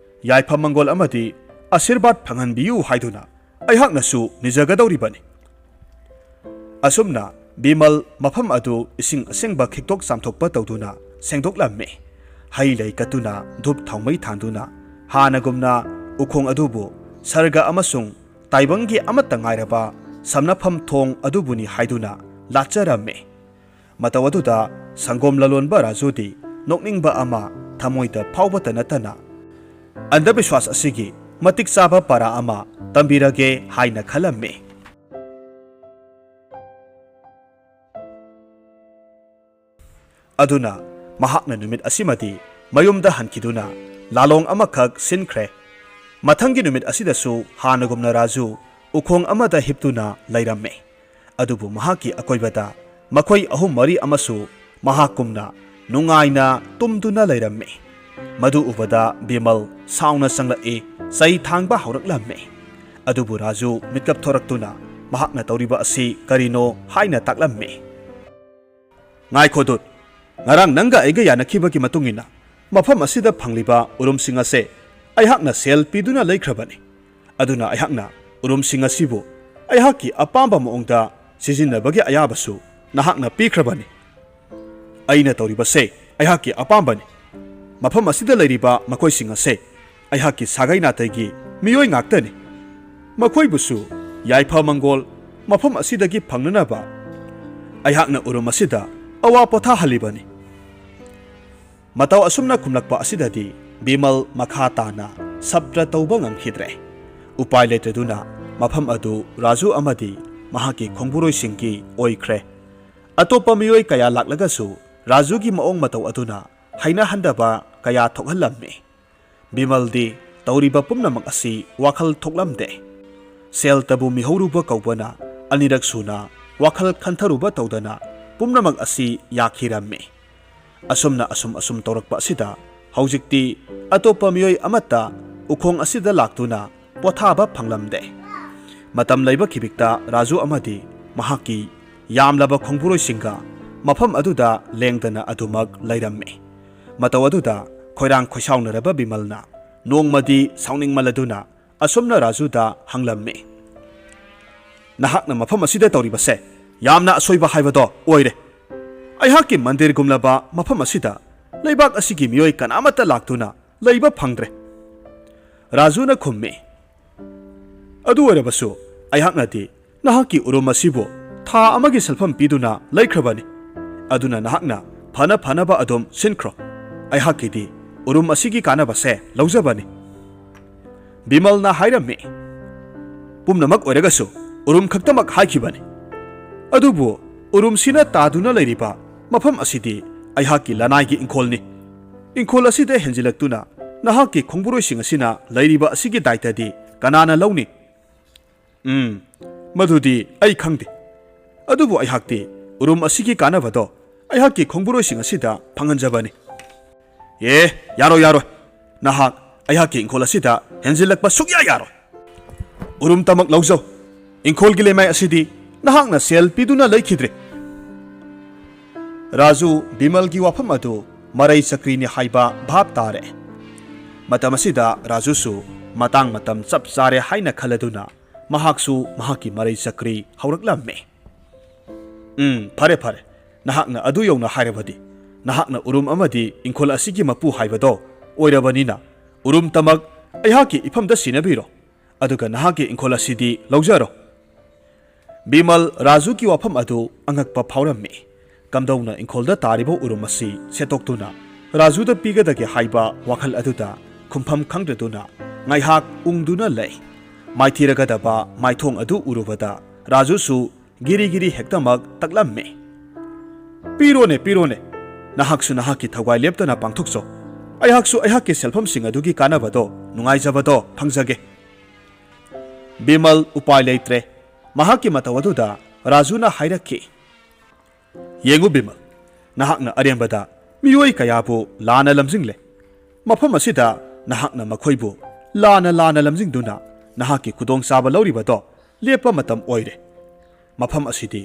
ꯌꯥꯏꯐ ꯃꯪꯒꯣꯜ ꯑꯃꯗꯤ ꯑꯁꯤꯔꯕꯥꯗ ꯐꯪꯍꯟꯕꯤꯌꯨ ꯍꯥꯏꯗꯨꯅ ꯑꯩꯍꯥꯛꯅꯁꯨ ꯅꯤꯖꯒꯗꯧꯔꯤꯕꯅꯤ꯫" ꯑꯁꯨꯝꯅ ꯕꯤꯃꯜ ꯃꯐꯝ ꯑꯗꯨ ꯏꯁꯤꯡ ꯑꯁꯦꯡꯕ ꯈꯤꯛꯇꯣꯛ ꯆꯥꯝꯊꯣꯛꯄ ꯇꯧꯗꯨꯅ ꯁꯦꯡꯗꯣꯛꯂꯝꯃꯤ꯫ ꯍꯩ ꯂꯩ ꯀꯠꯇꯨꯅ, ꯙꯨꯞ ꯊꯥꯎꯃꯩ ꯊꯥꯟꯗꯨꯅ, ꯍꯥꯟꯅꯒꯨꯝꯅ ꯎꯈꯣꯡ ꯑꯗꯨꯕꯨ ꯁꯔꯒ ꯑꯃꯁꯨꯡ ꯇꯥꯏꯕꯪꯒꯤ ꯑꯃꯠꯇ ꯉꯥꯏꯔꯕ ꯁꯝꯅꯐꯝ ꯊꯣꯡ ꯑꯗꯨꯕꯨꯅꯤ ꯍꯥꯏꯗꯨꯅ ꯂꯥꯠꯆꯔꯝꯃꯤ꯫ ꯃꯇꯧ ꯑꯗꯨꯗ ꯁꯪꯒꯣꯝ ꯂꯂꯣꯟꯕ ꯔꯥꯖꯨꯗꯤ ꯅꯣꯛꯅꯤꯡꯕ ꯑꯃ ꯊꯃꯣꯏꯗ ꯐꯥꯎꯕꯇ ꯅꯠꯇꯅ, "ꯑꯟꯙꯕꯤꯁ꯭ꯋꯥꯁ ꯑꯁꯤꯒꯤ ꯃꯇꯤꯛ ꯆꯥꯕ ꯄꯔꯥ ꯑꯃ ꯇꯝꯕꯤꯔꯒꯦ" ꯍꯥꯏꯅ ꯈꯜꯂꯝꯃꯤ꯫ ꯑꯗꯨꯅ ꯃꯍꯥꯛꯅ ꯅꯨꯃꯤꯠ ꯑꯁꯤꯃꯗꯤ ꯃꯌꯨꯝꯗ ꯍꯟꯈꯤꯗꯨꯅ ꯂꯥꯂꯣꯡ ꯑꯃꯈꯛ ꯁꯤꯟꯈ꯭ꯔꯦ꯫ ꯃꯊꯪꯒꯤ ꯅꯨꯃꯤꯠ ꯑꯁꯤꯗꯁꯨ ꯍꯥꯟꯅꯒꯨꯝꯅ ꯔꯥꯖꯨ ꯎꯈꯣꯡ ꯑꯃꯗ ꯍꯤꯞꯇꯨꯅ ꯂꯩꯔꯝꯃꯤ꯫ ꯑꯗꯨꯕꯨ ꯃꯍꯥꯛꯀꯤ ꯑꯀꯣꯏꯕꯗ ꯃꯈꯣꯏ ꯑꯍꯨꯝ ꯃꯔꯤ ꯑꯃꯁꯨ ꯃꯍꯥꯛꯀꯨꯝꯅ ꯅꯨꯡꯉꯥꯏꯅ ꯇꯨꯝꯗꯨꯅ ꯂꯩꯔꯝꯃꯤ꯫ ꯃꯗꯨ ꯎꯕꯗ ꯕꯤꯃꯜ ꯁꯥꯎꯅ ꯆꯪꯂꯛꯏ, ꯆꯩ ꯊꯥꯡꯕ ꯍꯧꯔꯛꯂꯝꯃꯤ꯫ ꯑꯗꯨꯕꯨ ꯔꯥꯖꯨ ꯃꯤꯠꯀꯞ ꯊꯣꯔꯛꯇꯨꯅ ꯃꯍꯥꯛꯅ ꯇꯧꯔꯤꯕ ꯑꯁꯤ ꯀꯔꯤꯅꯣ ꯍꯥꯏꯅ ꯇꯥꯛꯂꯝꯃꯤ꯫ "ꯉꯥꯏꯈꯣ ꯗꯨꯠ, ꯉꯔꯥꯡ ꯅꯪꯒ ꯑꯩꯒ ꯌꯥꯅꯈꯤꯕꯒꯤ ꯃꯇꯨꯡ ꯏꯟꯅ ꯃꯐꯝ ꯑꯁꯤꯗ ꯐꯪꯂꯤꯕ ꯎꯔꯨꯝꯁꯤꯡ ꯑꯁꯦ ꯑꯩꯍꯥꯛꯅ ꯁꯦꯜ ꯄꯤꯗꯨꯅ ꯂꯩꯈ꯭ꯔꯕꯅꯤ꯫ ꯑꯗꯨꯅ ꯑꯩꯍꯥꯛꯅ ꯎꯔꯨꯝꯁꯤꯡ ꯑꯁꯤꯕꯨ ꯑꯩꯍꯥꯛꯀꯤ ꯑꯄꯥꯝꯕ ꯃꯑꯣꯡꯗ ꯁꯤꯖꯤꯟꯅꯕꯒꯤ ꯑꯌꯥꯕꯁꯨ ꯅꯍꯥꯛꯅ ꯄꯤꯈ꯭ꯔꯕꯅꯤ꯫ ꯑꯩꯅ ꯇꯧꯔꯤꯕꯁꯦ ꯑꯩꯍꯥꯛꯀꯤ ꯑꯄꯥꯝꯕꯅꯤ꯫ ꯃꯐꯝ ꯑꯁꯤꯗ ꯂꯩꯔꯤꯕ ꯃꯈꯣꯏꯁꯤꯡ ꯑꯁꯦ ꯑꯩꯍꯥꯛꯀꯤ ꯁꯥꯒꯩ ꯅꯥꯇꯩꯒꯤ ꯃꯤꯑꯣꯏ ꯉꯥꯛꯇꯅꯤ꯫ ꯃꯈꯣꯏꯕꯨꯁꯨ ꯌꯥꯏꯐ ꯃꯪꯒꯣꯜ ꯃꯐꯝ ꯑꯁꯤꯗꯒꯤ ꯐꯪꯅꯅꯕ ꯑꯩꯍꯥꯛꯅ ꯎꯔꯨꯝ ꯑꯁꯤꯗ ꯑꯋꯥ ꯄꯣꯊꯥꯍꯜꯂꯤꯕꯅꯤ꯫ ꯃꯇꯧ ꯑꯁꯨꯝꯅ ꯈꯨꯝꯂꯛꯄ ꯑꯁꯤꯗꯗꯤ ꯕꯤꯃꯜ ꯃꯈꯥ ꯇꯥꯅ ꯁꯞꯇ꯭ꯔ ꯇꯧꯕ ꯉꯝꯈꯤꯗ꯭ꯔꯦ꯫ ꯎꯄꯥꯏ ꯂꯩꯇꯗꯨꯅ ꯃꯐꯝ ꯑꯗꯨ ꯔꯥꯖꯨ ꯑꯃꯗꯤ ꯃꯍꯥꯛꯀꯤ ꯈꯣꯡꯕꯨꯔꯣꯏꯁꯤꯡꯒꯤ ꯑꯣꯏꯈ꯭ꯔꯦ꯫ ꯑꯇꯣꯞꯄ ꯃꯤꯑꯣꯏ ꯀꯌꯥ ꯂꯥꯛꯂꯒꯁꯨ ꯔꯥꯖꯨꯒꯤ ꯃꯑꯣꯡ ꯃꯇꯧ ꯑꯗꯨꯅ ꯍꯩꯅꯍꯟꯗꯕ ꯀꯌꯥ ꯊꯣꯛꯍꯜꯂꯝꯃꯤ꯫ ꯕꯤꯃꯜꯗꯤ ꯇꯧꯔꯤꯕ ꯄꯨꯝꯅꯃꯛ ꯑꯁꯤ ꯋꯥꯈꯜ ꯊꯣꯛꯂꯝꯗꯦ꯫ ꯁꯦꯜꯇꯕꯨ ꯃꯤꯍꯧꯔꯨꯕ ꯀꯧꯕꯅ ꯑꯅꯤꯔꯛ ꯁꯨꯅ ꯋꯥꯈꯜ ꯈꯟꯊꯔꯨꯕ ꯇꯧꯗꯅ ꯄꯨꯝꯅꯃꯛ ꯑꯁꯤ ꯌꯥꯈꯤꯔꯝꯃꯤ꯫ ꯑꯁꯨꯝꯅ ꯑꯁꯨꯝ ꯑꯁꯨꯝ ꯇꯧꯔꯛꯄ ꯑꯁꯤꯗ ꯍꯧꯖꯤꯛꯇꯤ ꯑꯇꯣꯞꯄ ꯃꯤꯑꯣꯏ ꯑꯃꯠꯇ ꯎꯈꯣꯡ ꯑꯁꯤꯗ ꯂꯥꯛꯇꯨꯅ ꯄꯣꯊꯥꯕ ꯐꯪꯂꯝꯗꯦ꯫ ꯃꯇꯝ ꯂꯩꯕ ꯈꯤꯕꯤꯛꯇ ꯔꯥꯖꯨ ꯑꯃꯗꯤ ꯃꯍꯥꯛꯀꯤ ꯌꯥꯝꯂꯕ ꯈꯣꯡꯕꯨꯔꯣꯏꯁꯤꯡꯒ ꯃꯐꯝ ꯑꯗꯨꯗ ꯂꯦꯡꯗꯅ ꯑꯗꯨꯃꯛ ꯂꯩꯔꯝꯃꯤ꯫ ꯃꯇꯧ ꯑꯗꯨꯗ ꯈꯣꯏꯔꯥꯡ ꯈꯣꯏꯁꯥꯎꯅꯔꯕ ꯕꯤꯃꯜꯅ ꯅꯣꯡꯃꯗꯤ ꯁꯥꯎꯅꯤꯡꯃꯜꯂꯗꯨꯅ ꯑꯁꯨꯝꯅ ꯔꯥꯖꯨꯗ ꯍꯪꯂꯝꯃꯤ, "ꯅꯍꯥꯛꯅ ꯃꯐꯝ ꯑꯁꯤꯗ ꯇꯧꯔꯤꯕꯁꯦ ꯌꯥꯝꯅ ꯑꯁꯣꯏꯕ ꯍꯥꯏꯕꯗꯣ ꯑꯣꯏꯔꯦ꯫ ꯑꯩꯍꯥꯛꯀꯤ ꯃꯟꯗꯤꯔꯒꯨꯝꯂꯕ ꯃꯐꯝ ꯑꯁꯤꯗ ꯂꯩꯕꯥꯛ ꯑꯁꯤꯒꯤ ꯃꯤꯑꯣꯏ ꯀꯅꯥꯃꯠꯇ ꯂꯥꯛꯇꯨꯅ ꯂꯩꯕ ꯐꯪꯗ꯭ꯔꯦ꯫" ꯔꯥꯖꯨꯅ ꯈꯨꯝꯃꯤ, "ꯑꯗꯨ ꯑꯣꯏꯔꯕꯁꯨ ꯑꯩꯍꯥꯛꯅꯗꯤ ꯅꯍꯥꯛꯀꯤ ꯎꯔꯨꯝ ꯑꯁꯤꯕꯨ ꯊꯥ ꯑꯃꯒꯤ ꯁꯦꯜꯐꯝ ꯄꯤꯗꯨꯅ ꯂꯩꯈ꯭ꯔꯕꯅꯤ꯫ ꯑꯗꯨꯅ ꯅꯍꯥꯛꯅ ꯐꯅ ꯐꯅꯕ ꯑꯗꯨꯝ ꯁꯤꯟꯈ꯭ꯔꯣ꯫ ꯑꯩꯍꯥꯛꯀꯤꯗꯤ ꯎꯔꯨꯝ ꯑꯁꯤꯒꯤ ꯀꯥꯟꯅꯕꯁꯦ ꯂꯧꯖꯕꯅꯤ꯫" ꯕꯤꯃꯜꯅ ꯍꯥꯏꯔꯝꯃꯤ, "ꯄꯨꯝꯅꯃꯛ ꯑꯣꯏꯔꯒꯁꯨ ꯎꯔꯨꯝ ꯈꯛꯇꯃꯛ ꯍꯥꯏꯈꯤꯕꯅꯤ꯫ ꯑꯗꯨꯕꯨ ꯎꯔꯨꯝꯁꯤꯅ ꯇꯥꯗꯨꯅ ꯂꯩꯔꯤꯕ ꯃꯐꯝ ꯑꯁꯤꯗꯤ ꯑꯩꯍꯥꯛꯀꯤ ꯂꯅꯥꯏꯒꯤ ꯏꯪꯈꯣꯜꯅꯤ꯫ ꯏꯪꯈꯣꯜ ꯑꯁꯤꯗ ꯍꯦꯟꯖꯤꯜꯂꯛꯇꯨꯅ ꯅꯍꯥꯛꯀꯤ ꯈꯣꯡꯕꯨꯔꯣꯏꯁꯤꯡ ꯑꯁꯤꯅ ꯂꯩꯔꯤꯕ ꯑꯁꯤꯒꯤ ꯗꯥꯏꯇꯗꯤ ꯀꯅꯥꯅ ꯂꯧꯅꯤ?" "ꯎꯝ, ꯃꯗꯨꯗꯤ ꯑꯩ ꯈꯪꯗꯦ꯫ ꯑꯗꯨꯕꯨ ꯑꯩꯍꯥꯛꯇꯤ ꯎꯔꯨꯝ ꯑꯁꯤꯒꯤ ꯀꯥꯟꯅꯕꯗꯣ ꯑꯩꯍꯥꯛꯀꯤ ꯈꯣꯡꯕꯨꯔꯣꯏꯁꯤꯡ ꯑꯁꯤꯗ ꯐꯪꯍꯟꯖꯕꯅꯤ꯫" "ꯑꯦ, ꯌꯥꯔꯣꯏ, ꯌꯥꯔꯣꯏ꯫ ꯅꯍꯥꯛ ꯑꯩꯍꯥꯛꯀꯤ ꯏꯪꯈꯣꯜ ꯑꯁꯤꯗ ꯍꯦꯟꯖꯤꯜꯂꯛꯄ ꯁꯨꯛꯌꯥ ꯌꯥꯔꯣꯏ꯫ ꯎꯔꯨꯝꯇꯃꯛ ꯂꯧꯖꯧ꯫ ꯏꯪꯈꯣꯜꯒꯤ ꯂꯩꯃꯥꯏ ꯑꯁꯤꯗꯤ ꯅꯍꯥꯛꯅ ꯁꯦꯜ ꯄꯤꯗꯨꯅ ꯂꯩꯈꯤꯗ꯭ꯔꯦ꯫" ꯔꯥꯖꯨ ꯕꯤꯃꯜꯒꯤ ꯋꯥꯐꯝ ꯑꯗꯨ ꯃꯔꯩ ꯆꯀ꯭ꯔꯤꯅꯤ ꯍꯥꯏꯕ ꯚꯥꯞ ꯇꯥꯔꯦ꯫ ꯃꯇꯝ ꯑꯁꯤꯗ ꯔꯥꯖꯨꯁꯨ ꯃꯇꯥꯡ ꯃꯇꯝ ꯆꯞ ꯆꯥꯔꯦ ꯍꯥꯏꯅ ꯈꯜꯂꯗꯨꯅ ꯃꯍꯥꯛꯁꯨ ꯃꯍꯥꯛꯀꯤ ꯃꯔꯩ ꯆꯀ꯭ꯔꯤ ꯍꯧꯔꯛꯂꯝꯃꯤ꯫ "ꯎꯝ, ꯐꯔꯦ, ꯐꯔꯦ꯫ ꯅꯍꯥꯛꯅ ꯑꯗꯨ ꯌꯧꯅ ꯍꯥꯏꯔꯕꯗꯤ, ꯅꯍꯥꯛꯅ ꯎꯔꯨꯝ ꯑꯃꯗꯤ ꯏꯪꯈꯣꯜ ꯑꯁꯤꯒꯤ ꯃꯄꯨ ꯍꯥꯏꯕꯗꯣ ꯑꯣꯏꯔꯕꯅꯤꯅ, ꯎꯔꯨꯝꯇꯃꯛ ꯑꯩꯍꯥꯛꯀꯤ ꯏꯐꯝꯗ ꯁꯤꯟꯅꯕꯤꯔꯣ, ꯑꯗꯨꯒ ꯅꯍꯥꯛꯀꯤ ꯏꯪꯈꯣꯜ ꯑꯁꯤꯗꯤ ꯂꯧꯖꯔꯣ꯫" ꯕꯤꯃꯜ ꯔꯥꯖꯨꯒꯤ ꯋꯥꯐꯝ ꯑꯗꯨ ꯑꯉꯛꯄ ꯐꯥꯎꯔꯝꯃꯤ꯫ ꯀꯝꯗꯧꯅ ꯏꯪꯈꯣꯜꯗ ꯇꯥꯔꯤꯕ ꯎꯔꯨꯝ ꯑꯁꯤ ꯁꯦꯠꯇꯣꯛꯇꯨꯅ ꯔꯥꯖꯨꯗ ꯄꯤꯒꯗꯒꯦ ꯍꯥꯏꯕ ꯋꯥꯈꯜ ꯑꯗꯨꯗ ꯈꯨꯝꯐꯝ ꯈꯪꯗ꯭ꯔꯗꯨꯅ ꯉꯥꯏꯍꯥꯛ ꯎꯪꯗꯨꯅ ꯂꯩ꯫ ꯃꯥꯏꯊꯤꯔꯒꯗꯕ ꯃꯥꯏꯊꯣꯡ ꯑꯗꯨ ꯎꯔꯨꯕꯗ ꯔꯥꯖꯨꯁꯨ ꯒꯤꯔꯤ ꯒꯤꯔꯤ ꯍꯦꯛꯇꯃꯛ ꯇꯛꯂꯝꯃꯤ꯫ "ꯄꯤꯔꯣꯅꯦ, ꯄꯤꯔꯣꯅꯦ꯫ ꯅꯍꯥꯛꯁꯨ ꯅꯍꯥꯛꯀꯤ ꯊꯧꯒꯥꯏ ꯂꯦꯞꯇꯅ ꯄꯥꯡꯊꯣꯛꯆꯧ꯫ ꯑꯩꯍꯥꯛꯁꯨ ꯑꯩꯍꯥꯛꯀꯤ ꯁꯦꯜꯐꯝꯁꯤꯡ ꯑꯗꯨꯒꯤ ꯀꯥꯟꯅꯕꯗꯣ, ꯅꯨꯡꯉꯥꯏꯖꯕꯗꯣ ꯐꯪꯖꯒꯦ꯫" ꯕꯤꯃꯜ ꯎꯄꯥꯏ ꯂꯩꯇ꯭ꯔꯦ꯫ ꯃꯍꯥꯛꯀꯤ ꯃꯇꯧ ꯑꯗꯨꯗ ꯔꯥꯖꯨꯅ ꯍꯥꯏꯔꯛꯈꯤ, "ꯌꯦꯡꯉꯨ ꯕꯤꯃꯜ, ꯅꯍꯥꯛꯅ ꯑꯔꯦꯝꯕꯗ ꯃꯤꯑꯣꯏ ꯀꯌꯥꯕꯨ ꯂꯥꯟꯅ ꯂꯝꯖꯤꯡꯂꯦ꯫ ꯃꯐꯝ ꯑꯁꯤꯗ ꯅꯍꯥꯛꯅ ꯃꯈꯣꯏꯕꯨ ꯂꯥꯟꯅ ꯂꯥꯟꯅ ꯂꯝꯖꯤꯡꯗꯨꯅ ꯅꯍꯥꯛꯀꯤ ꯈꯨꯗꯣꯡꯆꯥꯕ ꯂꯧꯔꯤꯕꯗꯣ ꯂꯦꯞꯄ ꯃꯇꯝ ꯑꯣꯏꯔꯦ꯫ ꯃꯐꯝ ꯑꯁꯤꯗꯤ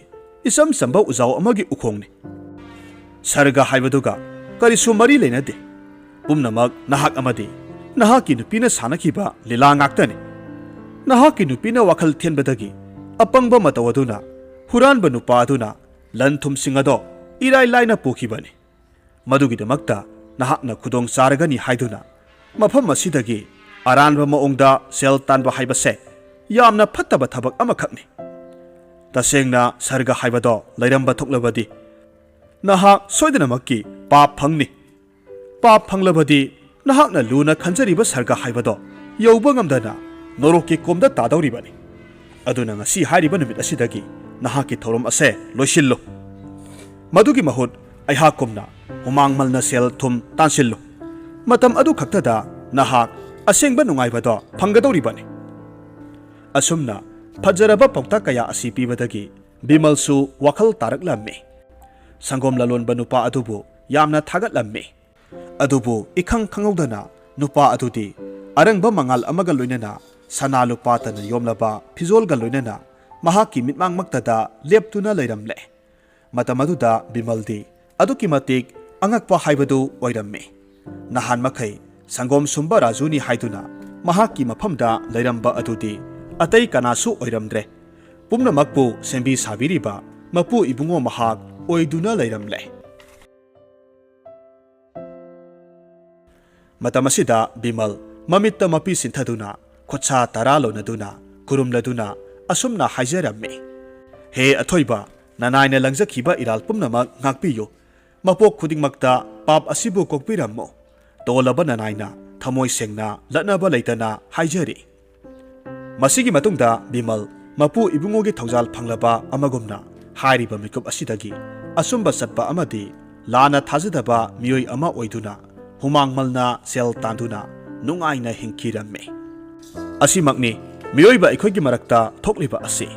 ꯏꯆꯝ ꯆꯝꯕ ꯎꯖꯥꯎ ꯑꯃꯒꯤ ꯎꯈꯣꯡꯅꯤ꯫ ꯁꯔꯒ ꯍꯥꯏꯕꯗꯨꯒ ꯀꯔꯤꯁꯨ ꯃꯔꯤ ꯂꯩꯅꯗꯦ꯫ ꯄꯨꯝꯅꯃꯛ ꯅꯍꯥꯛ ꯑꯃꯗꯤ ꯅꯍꯥꯛꯀꯤ ꯅꯨꯄꯤꯅ ꯁꯥꯟꯅꯈꯤꯕ ꯂꯤꯂꯥ ꯉꯥꯛꯇꯅꯤ꯫ ꯅꯍꯥꯛꯀꯤ ꯅꯨꯄꯤꯅ ꯋꯥꯈꯜ ꯊꯦꯟꯕꯗꯒꯤ ꯑꯄꯪꯕ ꯃꯇꯧ ꯑꯗꯨꯅ ꯍꯨꯔꯥꯟꯕ ꯅꯨꯄꯥ ꯑꯗꯨꯅ ꯂꯟ ꯊꯨꯝꯁꯤꯡ ꯑꯗꯣ ꯏꯔꯥꯏ ꯂꯥꯏꯅ ꯄꯨꯈꯤꯕꯅꯤ꯫ ꯃꯗꯨꯒꯤꯗꯃꯛꯇ ꯅꯍꯥꯛꯅ ꯈꯨꯗꯣꯡ ꯆꯥꯔꯒꯅꯤ ꯍꯥꯏꯗꯨꯅ ꯃꯐꯝ ꯑꯁꯤꯗꯒꯤ ꯑꯔꯥꯟꯕ ꯃꯑꯣꯡꯗ ꯁꯦꯜ ꯇꯥꯟꯕ ꯍꯥꯏꯕꯁꯦ ꯌꯥꯝꯅ ꯐꯠꯇꯕ ꯊꯕꯛ ꯑꯃꯈꯛꯅꯤ꯫ ꯇꯁꯦꯡꯅ ꯁꯔꯒ ꯍꯥꯏꯕꯗꯣ ꯂꯩꯔꯝꯕ ꯊꯣꯛꯂꯕꯗꯤ ꯅꯍꯥꯛ ꯁꯣꯏꯗꯅꯃꯛꯀꯤ ꯄꯥꯞ ꯐꯪꯅꯤ꯫ ꯄꯥꯞ ꯐꯪꯂꯕꯗꯤ ꯅꯍꯥꯛꯅ ꯂꯨꯅ ꯈꯟꯖꯔꯤꯕ ꯁꯔꯒ ꯍꯥꯏꯕꯗꯣ ꯌꯧꯕ ꯉꯝꯗꯅ ꯅꯣꯔꯣꯛꯀꯤ ꯀꯣꯝꯗ ꯇꯥꯗꯧꯔꯤꯕꯅꯤ꯫ ꯑꯗꯨꯅ ꯉꯁꯤ ꯍꯥꯏꯔꯤꯕ ꯅꯨꯃꯤꯠ ꯑꯁꯤꯗꯒꯤ ꯅꯍꯥꯛꯀꯤ ꯊꯧꯔꯝ ꯑꯁꯦ ꯂꯣꯏꯁꯤꯜꯂꯨ꯫ ꯃꯗꯨꯒꯤ ꯃꯍꯨꯠ ꯑꯩꯍꯥꯛꯀꯨꯝꯅ ꯍꯨꯃꯥꯡ ꯃꯜꯅ ꯁꯦꯜ ꯊꯨꯝ ꯇꯥꯟꯁꯤꯜꯂꯨ꯫ ꯃꯇꯝ ꯑꯗꯨ ꯈꯛꯇꯗ ꯅꯍꯥꯛ ꯑꯁꯦꯡꯕ ꯅꯨꯡꯉꯥꯏꯕꯗꯣ ꯐꯪꯒꯗꯧꯔꯤꯕꯅꯤ꯫" ꯑꯁꯨꯝꯅ ꯐꯖꯔꯕ ꯄꯥꯎꯇꯥꯛ ꯀꯌꯥ ꯑꯁꯤ ꯄꯤꯕꯗꯒꯤ ꯕꯤꯃꯜꯁꯨ ꯋꯥꯈꯜ ꯇꯥꯔꯛꯂꯝꯃꯤ꯫ ꯁꯪꯒꯣꯝ ꯂꯂꯣꯟꯕ ꯅꯨꯄꯥ ꯑꯗꯨꯕꯨ ꯌꯥꯝꯅ ꯊꯥꯒꯠꯂꯝꯃꯤ꯫ ꯑꯗꯨꯕꯨ ꯏꯈꯪ ꯈꯪꯍꯧꯗꯅ ꯅꯨꯄꯥ ꯑꯗꯨꯗꯤ ꯑꯔꯪꯕ ꯃꯉꯥꯜ ꯑꯃꯒ ꯂꯣꯏꯅꯅ ꯁꯅꯥ ꯂꯨꯄꯥꯇꯅ ꯌꯣꯝꯂꯕ ꯐꯤꯖꯣꯜꯒ ꯂꯣꯏꯅꯅ ꯃꯍꯥꯛꯀꯤ ꯃꯤꯠꯃꯥꯡꯃꯛꯇꯗ ꯂꯦꯞꯇꯨꯅ ꯂꯩꯔꯝꯂꯦ꯫ ꯃꯇꯝ ꯑꯗꯨꯗ ꯕꯤꯃꯜꯗꯤ ꯑꯗꯨꯛꯀꯤ ꯃꯇꯤꯛ ꯑꯉꯛꯄ ꯍꯥꯏꯕꯗꯨ ꯑꯣꯏꯔꯝꯃꯤ꯫ ꯅꯍꯥꯟ ꯃꯈꯩ ꯁꯪꯒꯣꯝ ꯁꯨꯝꯕ ꯔꯥꯖꯨꯅꯤ ꯍꯥꯏꯗꯨꯅ ꯃꯍꯥꯛꯀꯤ ꯃꯐꯝꯗ ꯂꯩꯔꯝꯕ ꯑꯗꯨꯗꯤ ꯑꯇꯩ ꯀꯅꯥꯁꯨ ꯑꯣꯏꯔꯝꯗ꯭ꯔꯦ꯫ ꯄꯨꯝꯅꯃꯛꯄꯨ ꯁꯦꯝꯕꯤ ꯁꯥꯕꯤꯔꯤꯕ ꯃꯄꯨ ꯏꯕꯨꯡꯉꯣ ꯃꯍꯥꯛ ꯑꯣꯏꯗꯨꯅ ꯂꯩꯔꯝꯂꯦ꯫ ꯃꯇꯝ ꯑꯁꯤꯗ ꯕꯤꯃꯜ ꯃꯃꯤꯠꯇ ꯃꯄꯤ ꯁꯤꯟꯊꯗꯨꯅ, ꯈꯨꯠꯁꯥ ꯇꯔꯥ ꯂꯣꯟꯅꯗꯨꯅ, ꯈꯨꯔꯨꯝꯂꯗꯨꯅ ꯑꯁꯨꯝꯅ ꯍꯥꯏꯖꯔꯝꯃꯤ, "ꯍꯦ ꯑꯊꯣꯏꯕ, ꯅꯅꯥꯏꯅ ꯂꯪꯖꯈꯤꯕ ꯏꯔꯥꯜ ꯄꯨꯝꯅꯃꯛ ꯉꯥꯛꯄꯤꯌꯨ꯫ ꯃꯄꯣꯛ ꯈꯨꯗꯤꯡꯃꯛꯇ ꯄꯥꯞ ꯑꯁꯤꯕꯨ ꯀꯣꯛꯄꯤꯔꯝꯃꯨ꯫ ꯇꯣꯜꯂꯕ ꯅꯅꯥꯏꯅ ꯊꯃꯣꯏ ꯁꯦꯡꯅ ꯂꯠꯅꯕ ꯂꯩꯇꯅ ꯍꯥꯏꯖꯔꯤ"꯫ ꯃꯁꯤꯒꯤ ꯃꯇꯨꯡꯗ ꯕꯤꯃꯜ ꯃꯄꯨ ꯏꯕꯨꯡꯉꯣꯒꯤ ꯊꯧꯖꯥꯜ ꯐꯪꯂꯕ ꯑꯃꯒꯨꯝꯅ ꯍꯥꯏꯔꯤꯕ ꯃꯤꯀꯨꯞ ꯑꯁꯤꯗꯒꯤ ꯑꯆꯨꯝꯕ ꯆꯠꯄ ꯑꯃꯗꯤ ꯂꯥꯟꯅ ꯊꯥꯖꯗꯕ ꯃꯤꯑꯣꯏ ꯑꯃ ꯑꯣꯏꯗꯨꯅ ꯍꯨꯃꯥꯡ ꯃꯜꯅ ꯁꯦꯜ ꯇꯥꯟꯗꯨꯅ ꯅꯨꯡꯉꯥꯏꯅ ꯍꯤꯡꯈꯤꯔꯝꯃꯤ꯫ ꯑꯁꯤꯃꯛꯅꯤ ꯃꯤꯑꯣꯏꯕ ꯑꯩꯈꯣꯏꯒꯤ ꯃꯔꯛꯇ ꯊꯣꯛꯂꯤꯕ ꯑꯁꯤ꯫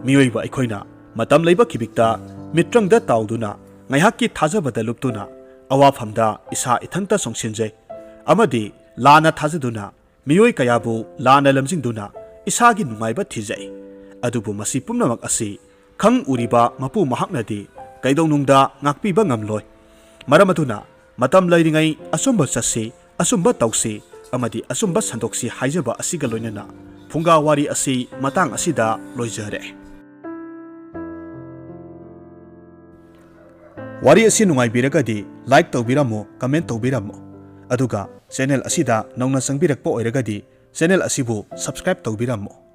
ꯃꯤꯑꯣꯏꯕ ꯑꯩꯈꯣꯏꯅ ꯃꯇꯝ ꯂꯩꯕ ꯈꯤꯕꯤꯛꯇ ꯃꯤꯇ꯭ꯔꯪꯗ ꯇꯥꯎꯗꯨꯅ ꯉꯥꯏꯍꯥꯛꯀꯤ ꯊꯥꯖꯕꯗ ꯂꯨꯞꯇꯨꯅ ꯑꯋꯥꯐꯝꯗ ꯏꯁꯥ ꯏꯊꯟꯇ ꯆꯣꯡꯁꯤꯟꯖꯩ ꯑꯃꯗꯤ ꯂꯥꯟꯅ ꯊꯥꯖꯗꯨꯅ ꯃꯤꯑꯣꯏ ꯀꯌꯥꯕꯨ ꯂꯥꯟꯅ ꯂꯝꯖꯤꯡꯗꯨꯅ ꯏꯁꯥꯒꯤ ꯅꯨꯡꯉꯥꯏꯕ ꯊꯤꯖꯩ꯫ ꯑꯗꯨꯕꯨ ꯃꯁꯤ ꯄꯨꯝꯅꯃꯛ ꯑꯁꯤ ꯈꯪ ꯎꯔꯤꯕ ꯃꯄꯨ ꯃꯍꯥꯛꯅꯗꯤ ꯀꯩꯗꯧꯅꯨꯡꯗ ꯉꯥꯛꯄꯤꯕ ꯉꯝꯂꯣꯏ꯫ ꯃꯔꯝ ꯑꯗꯨꯅ ꯃꯇꯝ ꯂꯩꯔꯤꯉꯩ ꯑꯆꯨꯝꯕ ꯆꯠꯁꯤ, ꯑꯆꯨꯝꯕ ꯇꯧꯁꯤ ꯑꯃꯗꯤ ꯑꯆꯨꯝꯕ ꯁꯟꯗꯣꯛꯁꯤ ꯍꯥꯏꯖꯕ ꯑꯁꯤꯒ ꯂꯣꯏꯅꯅ ꯐꯨꯡꯒꯥ ꯋꯥꯔꯤ ꯑꯁꯤ ꯃꯇꯥꯡ ꯑꯁꯤꯗ ꯂꯣꯏꯖꯔꯦ꯫ ꯋꯥꯔꯤ ꯑꯁꯤ ꯅꯨꯡꯉꯥꯏꯕꯤꯔꯒꯗꯤ like ꯇꯧꯕꯤꯔꯝꯃꯨ, comment ꯇꯧꯕꯤꯔꯝꯃꯨ꯫ ꯑꯗꯨꯒ channel ꯑꯁꯤꯗ ꯅꯧꯅ ꯆꯪꯕꯤꯔꯛꯄ ꯑꯣꯏꯔꯒꯗꯤ channel ꯑꯁꯤꯕꯨ subscribe ꯇꯧꯕꯤꯔꯝꯃꯨ꯫